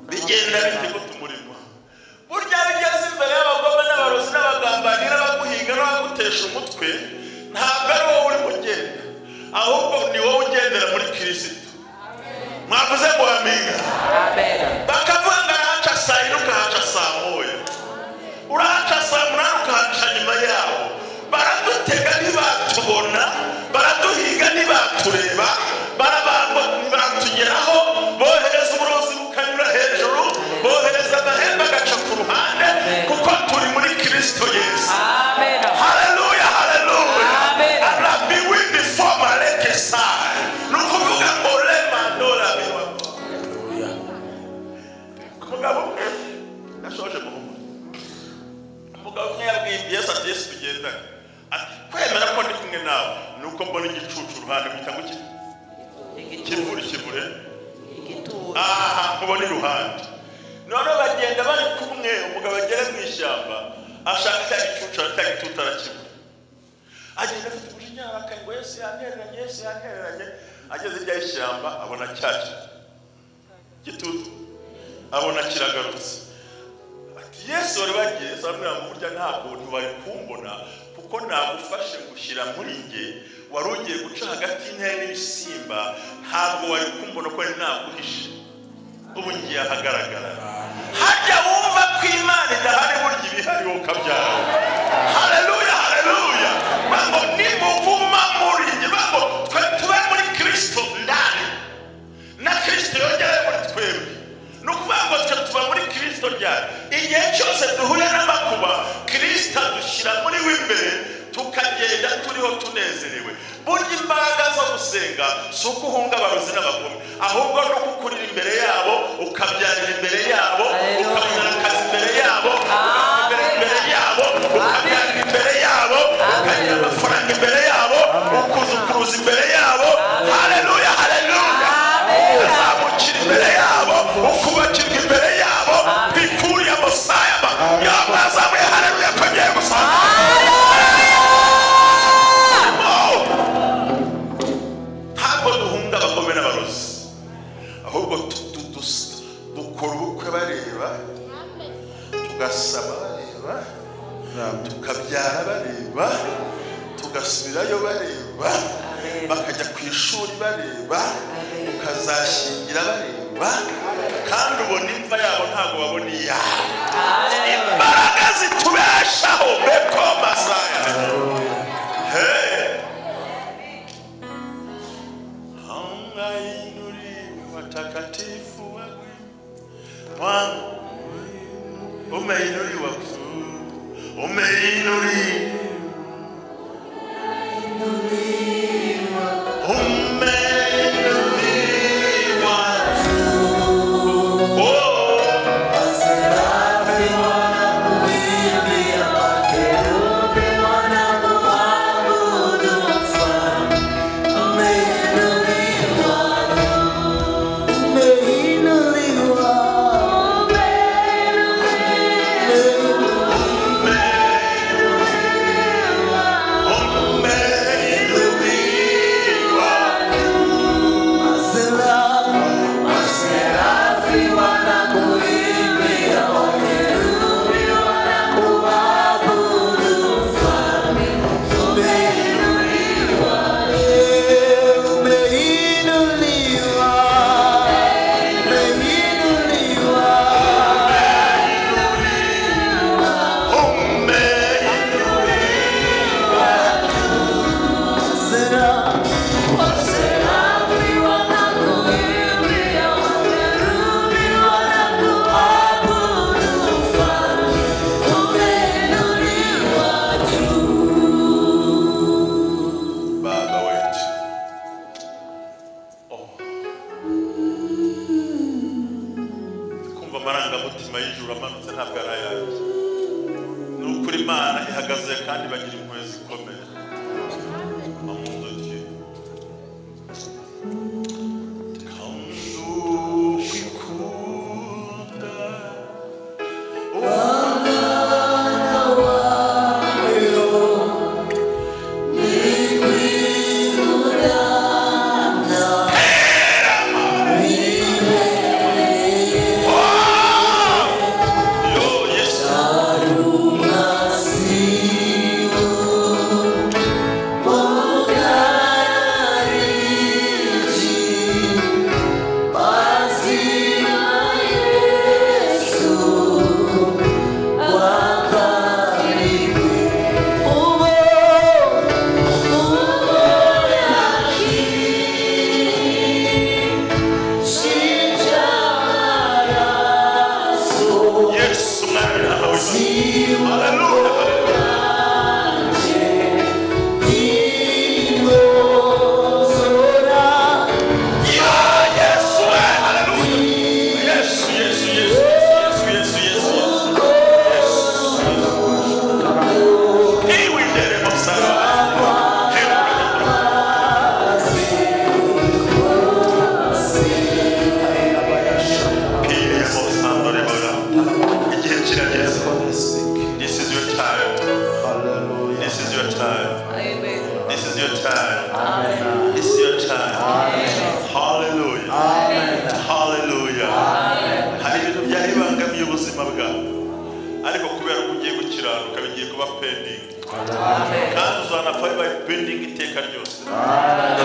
Speaker 1: Bigenda bite ko tumurimo? Burya bigeze imbere y'abagome n'abarozi n'abagambanyi n'abaguhiga n'abagutesha umutwe, ntabwo ari wowe uri kugenda, ahubwo ni wowe ugendera muri Kristo. Mwavuze ngo amina.
Speaker 2: Amen.
Speaker 1: Bakavuga ngo arahaca saa yine ukahaca saa moya, urahaca saa munani ukahaca nyuma yaho. Baradutega ntibatubona, baraduhiga ntibatureba, barabangwa ntibatugeraho, bohereza uburozi bukanyura hejuru, bohereza amahembe agaca ku ruhande, kuko turi muri Kristo Yesu.
Speaker 2: Amen.
Speaker 1: Haleluya, haleluya.
Speaker 2: Amen.
Speaker 1: Arabi windi foma leke sai. Ni ukuvuga ngo rema ndora biwa. Umugabo umwe nashoje muhumure. Umugabo umwe yabwiye Yesu ati Yesu tugendane. Ati kwemera ko ndi kumwe nawe ni uko mbona igicucu uruhande mpita ngo iki kivure kivure.
Speaker 2: Igituro.
Speaker 1: Aha nkubona iruhande. Noneho bagenda bari kumwe, umugabo agera mu ishyamba ashaka cya gicucu cya gitutu arakibura. Agenda afite umujinya arakaye ngo Yesu yantereranye, Yesu yantereranye. Ageze hirya y'ishyamba abona cya gitutu, abona kiragarutse. Ati Yesu wari wagiye, Yesu aramubwira ngo burya ntabwo ntiwari kumbona kuko nagufashe ngushyira muri njye, wari ugiye guca hagati y'intare n'ibisimba, ntabwo wari kumbona ko nari naguhishe. Ubu ngiye ahagaragara. Hajya wumva ko Imana idahari, burya ibihari wowe ukabyara. Haleluya, haleluya. Bango nimuguma muri njye, bango twe tube muri Kristo ndani, na Kristo yongere muri twebwe. Ni ukuvuga ngo twe tuba muri Kristo ryari? Burya imbaraga zo gusenga si uko uhunga abarozi n'abagome, ahubwo no gukurira imbere yabo, ukabyarira imbere yabo, ukabyara akazi imbere yabo, ukabyara imbere yabo, ukabyarira imbere yabo, ukagira amafaranga imbere yabo, ukuzukuruza imbere yabo. Haleluya, haleluya. Ukazamukira imbere yabo, ukubakirwa imbere yabo, bikuriye amasaya yabazamuye. Haleluya, kongeye gusanga. Ntabwo duhunga abagome n'abarozi, ahubwo dukora ubukwe bareba, tugasaba bareba, tukabyara bareba, tugasubirayo bareba, bakajya ku ishuri bareba, ukazashyingira bareba, kandi ubona imva yabo ntabwo babona iyawe. Imbaraga zitubeshaho beko masaya. Watakatifu wangu umeinuliwa, umeinuliwa, umeinuliwa. Oh,
Speaker 3: Waserafi wanakuimbia, makerubi wanakuabudu, Mfalme umeinuliwa, umeinuliwa,
Speaker 1: umeinuliwa.
Speaker 3: Waserafi wanakuimbia, makerubi wanakuabudu, Mfalme umeinuliwa, umeinuliwa, umeinuliwa. Waserafi wanakuimbia, makerubi wanakuabudu, Mfalme umeinuliwa juu.
Speaker 1: Baba wetu, oh, kumva amarangamutima y'ijuru amanutse ntabwo ari ayanjye. Ni ukuri Imana ihagaze kandi bagira impuhwe zikomeye. Amour de Dieu. Kandi ukwikunda Yo, Yesu. Yesu mwami ntawe. Haleluya. Ya Yesu, haleluya. Yesu, Yesu, Yesu, Yesu, Yesu, Yesu, Yesu. Iwe ndere msalaba. Igihe kirageze. This is your time. This is your time. This is your time. This is your time. Hallelujah. Hallelujah. Hari ibintu byari bibangamiye ubuzima bwawe, ariko kubera ko ugiye gukiranuka bigiye kuba pending, kandi uzanapfa bibaye pending iteka ryose.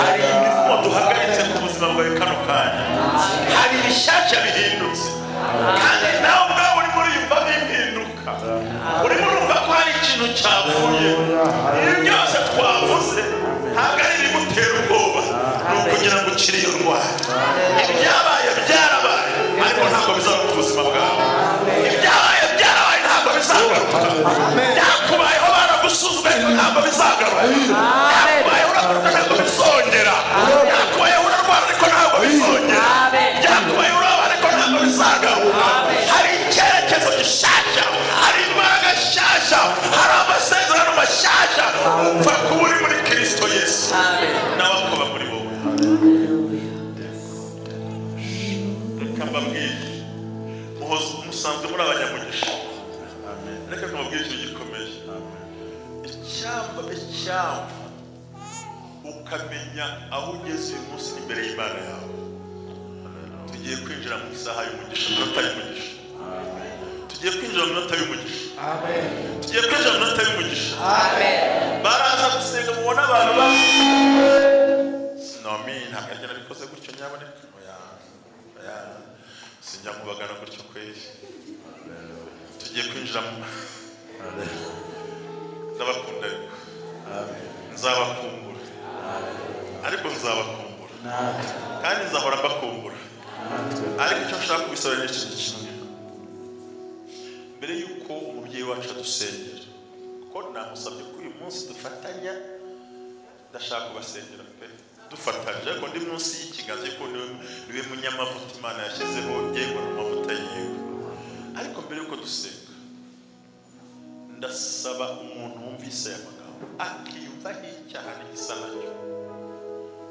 Speaker 1: Hari imivumo duhagaritse ku buzima bwawe kano kanya, hari ibishyashya bihindutse, kandi nawe ubwawe urimo uriyumvamo impinduka, urimo urumva ko hari ikintu cyavuye. Ibi byose twavuze ntabwo ari ibigutera ubwoba, ni ukugira ngo ukire iyo ndwara. Ibyabaye byarabaye, ariko ntabwo bizagaruka ubuzima bwawe. Ibyabaye byarabaye, ntabwo bizagaruka. Byakubayeho baragusuzumye, ariko ntabwo bizagaruka. Byakubayeho urakuta, ntabwo Musanzwe muri abanyamugisha. Reka nkababwire ikintu gikomeye. Icyamba ukamenya aho ugeze uyu munsi imbere y'Imana yawe. Tugiye kwinjira mu isaha y'umugisha, iminota y'umugisha. Tugiye kwinjira mu minota y'umugisha.
Speaker 4: Amen.
Speaker 1: Tugiye kwinjira mu minota y'umugisha.
Speaker 2: Amen.
Speaker 1: Baraza gusenga mubona abantu ba Sinomi ntabwo arya nabikoze gutyo nyaboneka. Oya. Oya. Sinjya kubagana gutyo kweri. Tugiye kwinjira mu ndabakunda ariko. Nzabakumbura. Ariko nzabakumbura. Kandi nzahora mbakumbura. Ariko icyo nshaka kubisaba ni ikintu kimwe. Mbere y'uko umubyeyi wacu adusengera, kuko namusabye ko uyu munsi dufatanya, ndashaka kubasengera pe dufatanyije, ariko ndi munsi y'ikiganza kuko niwe munyamavuta Imana yashyizeho, yego n'amavuta yiwe. Ariko mbere y'uko dusenga, ndasaba umuntu wumvise aya magambo akiyumvaho icyaha n'igisa nacyo,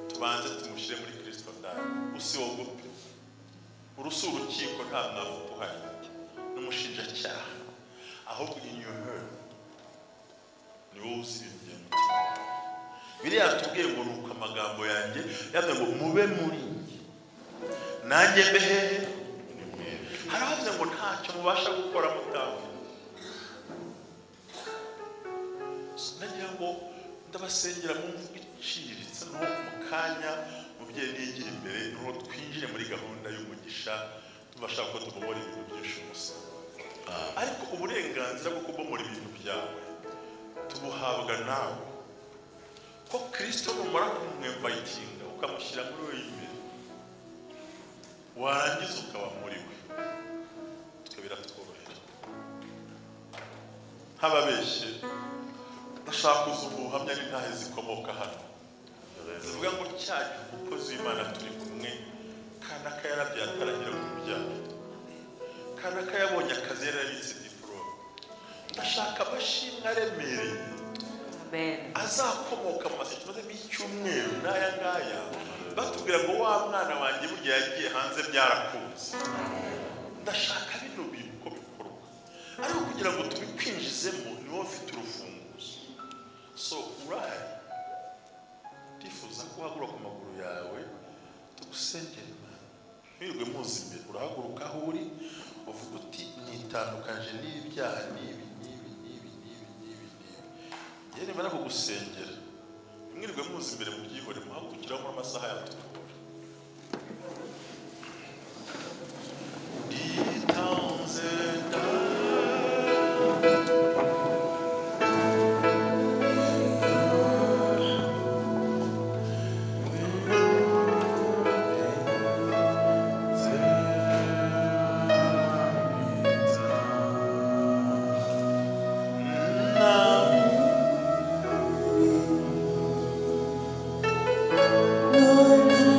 Speaker 1: tubanze tumushyire muri Kristo ndani. Usiwogope, uru si urukiko, nta mwavuta uhari n'umushinjacyaha, ahubwo in your heart ni wowe uzi ibintu bya mutima wawe. Biriya tubwiye ngo nuko amagambo yanjye yavuze ngo mube muri njye nanjye mbe hehe. Hari abavuze ngo ntacyo mubasha gukora mutamfite. Nagira ngo ndabasengera mu mvugo iciriritse, no mu kanya mubyeyi nigira imbere, nuko twinjire muri gahunda y'umugisha, tubasha ko tubomora ibintu byinshi umusa. Ariko uburenganzira bwo kubomora ibintu byawe tubuhabwa nawe, ko Kristo numara kumwemvayitinga ukamushyira muri we imbere, warangiza ukaba muri we, twe biratworohera. Ntababeshye, ndashaka kuzumva ubuhamya n'intahe zikomoka hano zivuga ngo cyagihe umukozi w'Imana turi kumwe, kanaka yarabyaye ataragira kubyara, kanaka yabonye akazi yarabitse diporome. Ndashaka amashimwe aremereye azakomoka mu masezerano tumazemo icyumweru n'aya ngaya, batubwira ngo wa mwana wanjye burya yagiye hanze byarakunze. Ndashaka bino bintu uko bikorwa, ariko kugira ngo tubikwinjizemo ni wowe ufite urufunguzo. So urahari, ndifuza ko uhaguruka ku maguru yawe tugusengera Imana. Ntiwirirwe muzi imbere, urahaguruka aho uri uvuga uti nitandukanyije n'ibyaha n'ibi n'ibi n'ibi n'ibi n'ibi n'ibi. Njye nimara kugusengera, ntimwirirwe muzi imbere mubyihore, muhagurukiraho muri amasaha yatugora. Nditanze
Speaker 3: Lord.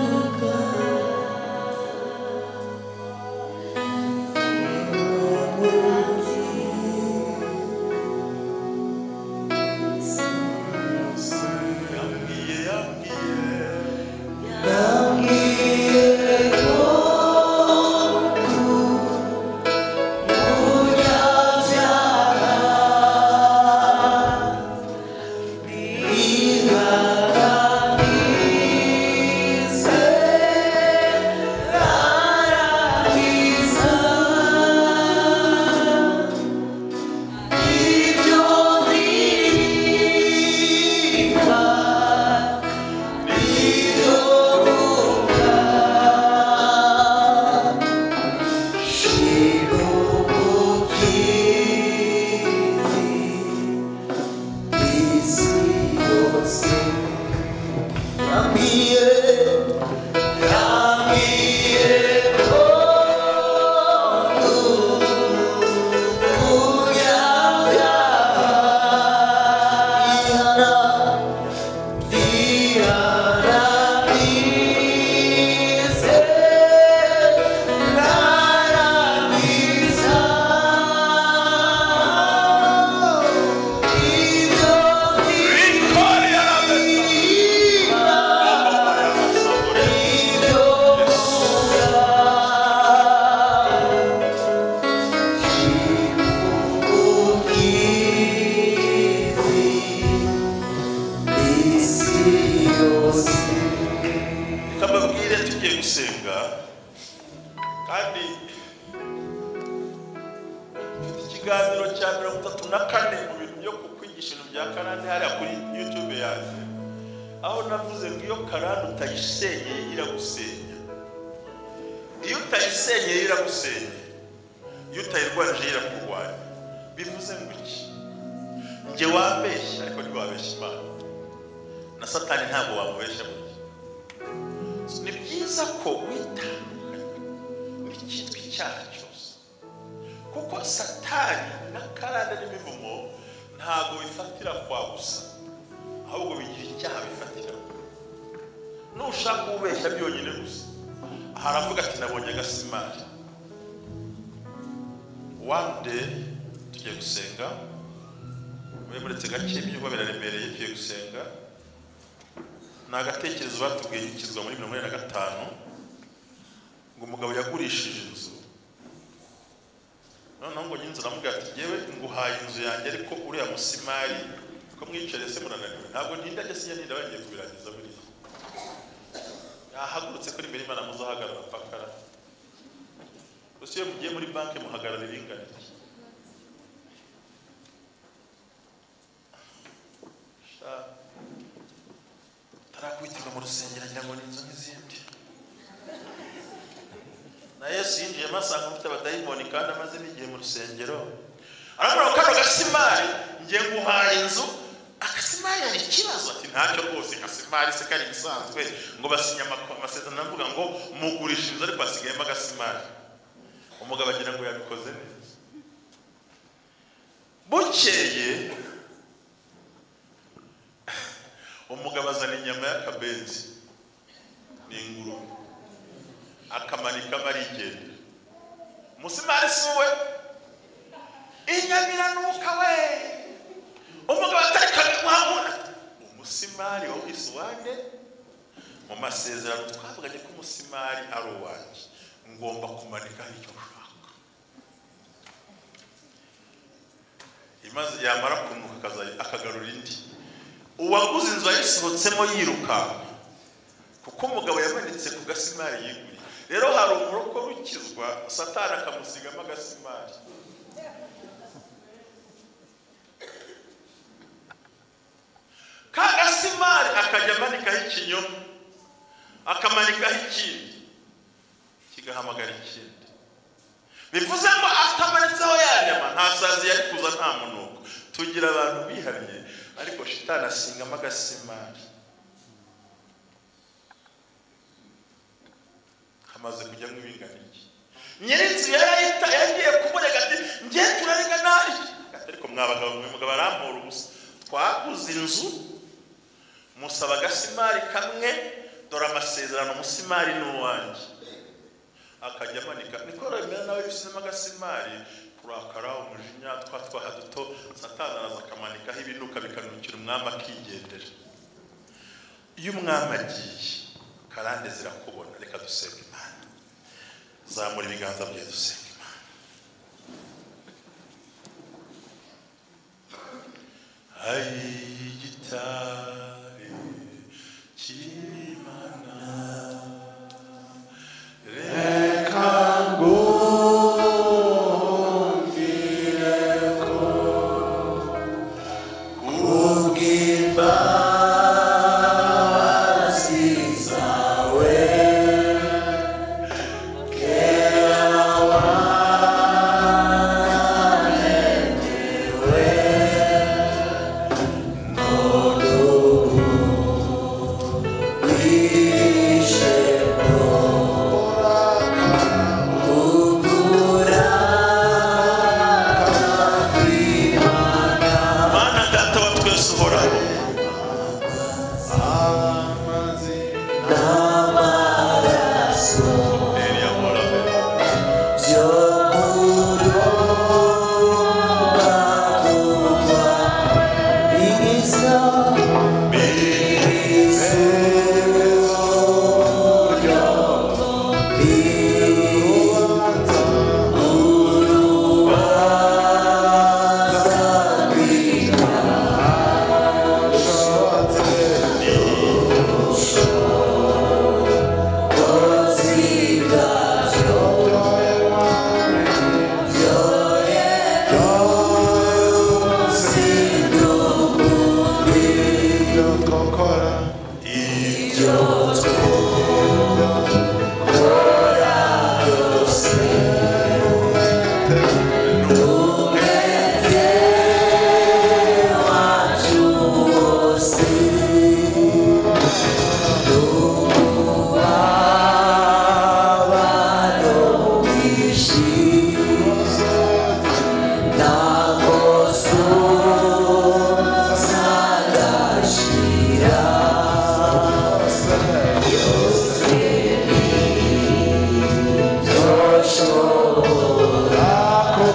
Speaker 1: Mfite ikiganiro cya 34 mu bintu byo kukwigisha ibintu bya karande hariya kuri YouTube yanjye, aho navuze ngo iyo karande utayisenyeye iragusenya, iyo utayisenyeye iragusenya, iyo utayirwanije irakurwanya. Bivuze ngo iki? Njye wabeshya ariko ntiwabeshya Imana, na Satani ntabwo wamubeshya. Burya ni byiza ko witandukanya n'icyitwa icyaha cyose, kuko Satani na karande n'imivumo ntabwo bifatira kwa gusa, ahubwo bigira icyaha bifatira. Nushaka ubeshya byonyine gusa, haravuga ati nabonye agasimari. One day tugiye gusenga, muretse gake ibyumba biraremereye, tugiye gusenga. Ni agatekerezo batubwiye gikizwa muri 45, ngo umugabo yagurishije inzu. Noneho ngo nyinzu aramubwira ati yewe nguhaye inzu yanjye, ariko uriya musimari ko mwicare se murananiwe, ntabwo ntinda ajya sinya ntinda, bagiye kubirangiza buriya. Yahagurutse kuri imbere y'Imana muzahagarara pakara. Gusa iyo mugiye muri banki muhagarara ibingana iki? Tarakwitirwa mu rusengero agira ngo ni inzu nk'izindi. Na Yesu yinjiyemo asanga ufite abadayimoni kandi amaze n'igihe mu rusengero. Aramubwira ngo kano gasimari ngiye nguhaye inzu. Akasimari hari ikibazo? Ati ntacyo rwose, gasimari se kari ibisanzwe. Ngo basinya amasezerano avuga ngo mugurisha inzu ariko hasigayemo agasimari. Umugabo agira ngo yabikoze neza. Bukeye umugabo azana inyama y'akabenzi n'ingurube, akamanika arigenda. Umusimari si we, inyama iranuka we. Umugabo atareka wabona umusimari wawise uwande. Mu masezerano twavuganye ko umusimari ari uwanjye, ngomba kumanikaho icyo nshaka. Imaze yamara kunuka akagarura indi. Uwaguze inzu yayisohotsemo yiruka, kuko umugabo yamanitse ku gasimari yiguriye. Rero hari umurokore ukizwa Satani akamusigamo agasimari. Ka gasimari akajya amanikaho ikinyoma, akamanikaho ikindi, kigahamagara ikindi. Bivuze ngo atamanitseho ya nyama nta sazi yari kuza, nta munuko. Tugira abantu bihariye, ariko shitani asingamo agasimari. Hamaze kujyamo ibingana iki? Nyir'inzu yarayita, yagiye kumurega ati ngiye turarega nabi. Ariko mwabagabo mwe, mugabo arampora ubusa. Twaguze inzu musaba agasimari kamwe, dore amasezerano, umusimari ni uwanjye. Akajya amanika. Niko remera nawe bisizemo agasimari, kurakara, umujinya, twa twaha duto, Satani araza akamanikaho ibinuka bikanukira umwami akigendera. Iyo umwami agiye karande zirakubona. Reka dusenga Imana. Zamura ibiganza byawe dusenga Imana. Hari igitare cy'Imana, reka ngumbireko kubw'imbabazi zawe, kera waremewe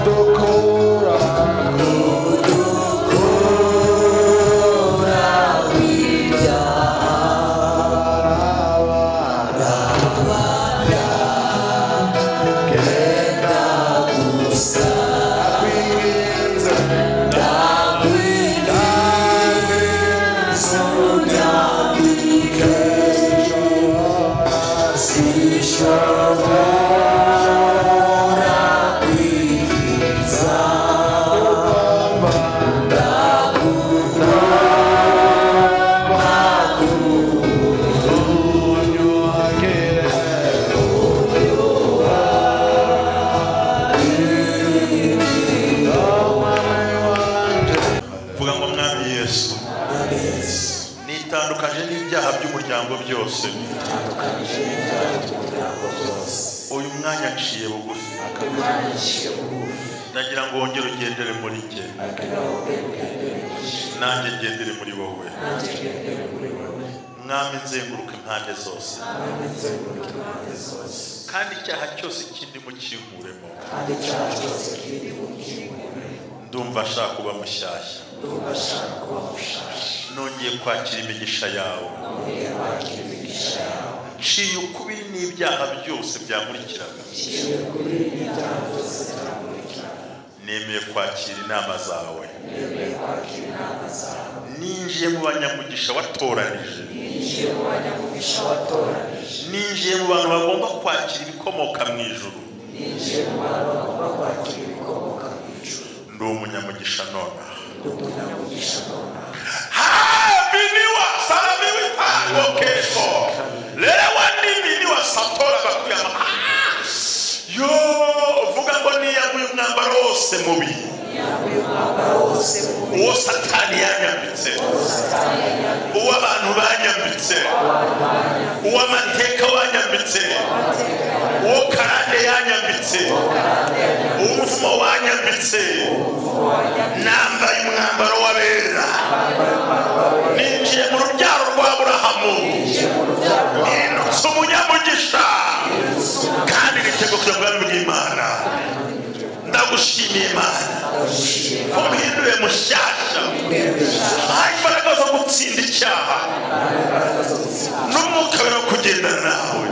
Speaker 4: Kudukura
Speaker 1: Vuga ngo Mwami Yesu, nitandukanye n'ibyaha by'umuryango byose. Uyu mwanya nciye bugufi, ndagira ngo wongere ugendere muri njye, nanjye ngendere muri wowe. Mwami, nzenguruka impande zose, kandi icyaha cyose kindimo kinkuremo. Ndumva nshaka kuba mushyashya, nongeye kwakira imigisha yawe. Nciye ukubiri n'ibyaha byose byankurikiraga, nemeye kwakira inama zawe. Ninjiye mu banyamugisha watoranije, ninjiye mu bantu bagomba kwakira ibikomoka mu ijuru. Ndi umunyamugisha nonaha. Habiniwa salamiwi pango lelewa niminiwa satora bakuyama. Yo, vuga ngo niyaguye umwambaro wose mubi uwo Satani yanyambitse, uwo abantu banyambitse, uwo amateka wanyambitse, uwo karande yanyambitse, umuvumo wanyambitse. Nambaye umwambaro w'abera, ninjiye mu rubyaro rwa Aburahamu, mpindutse umunyamugisha kandi niteguye kujya mu bwami bw'Imana. Ndagushimiye Imana ko mpinduye mushyashya, mpaye imbaraga zo gutsinda icyaha n'umwuka wera wo kugendana nawe.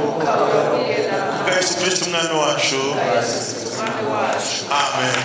Speaker 1: Kubwa Yesu Kristo Umwami wacu, amen.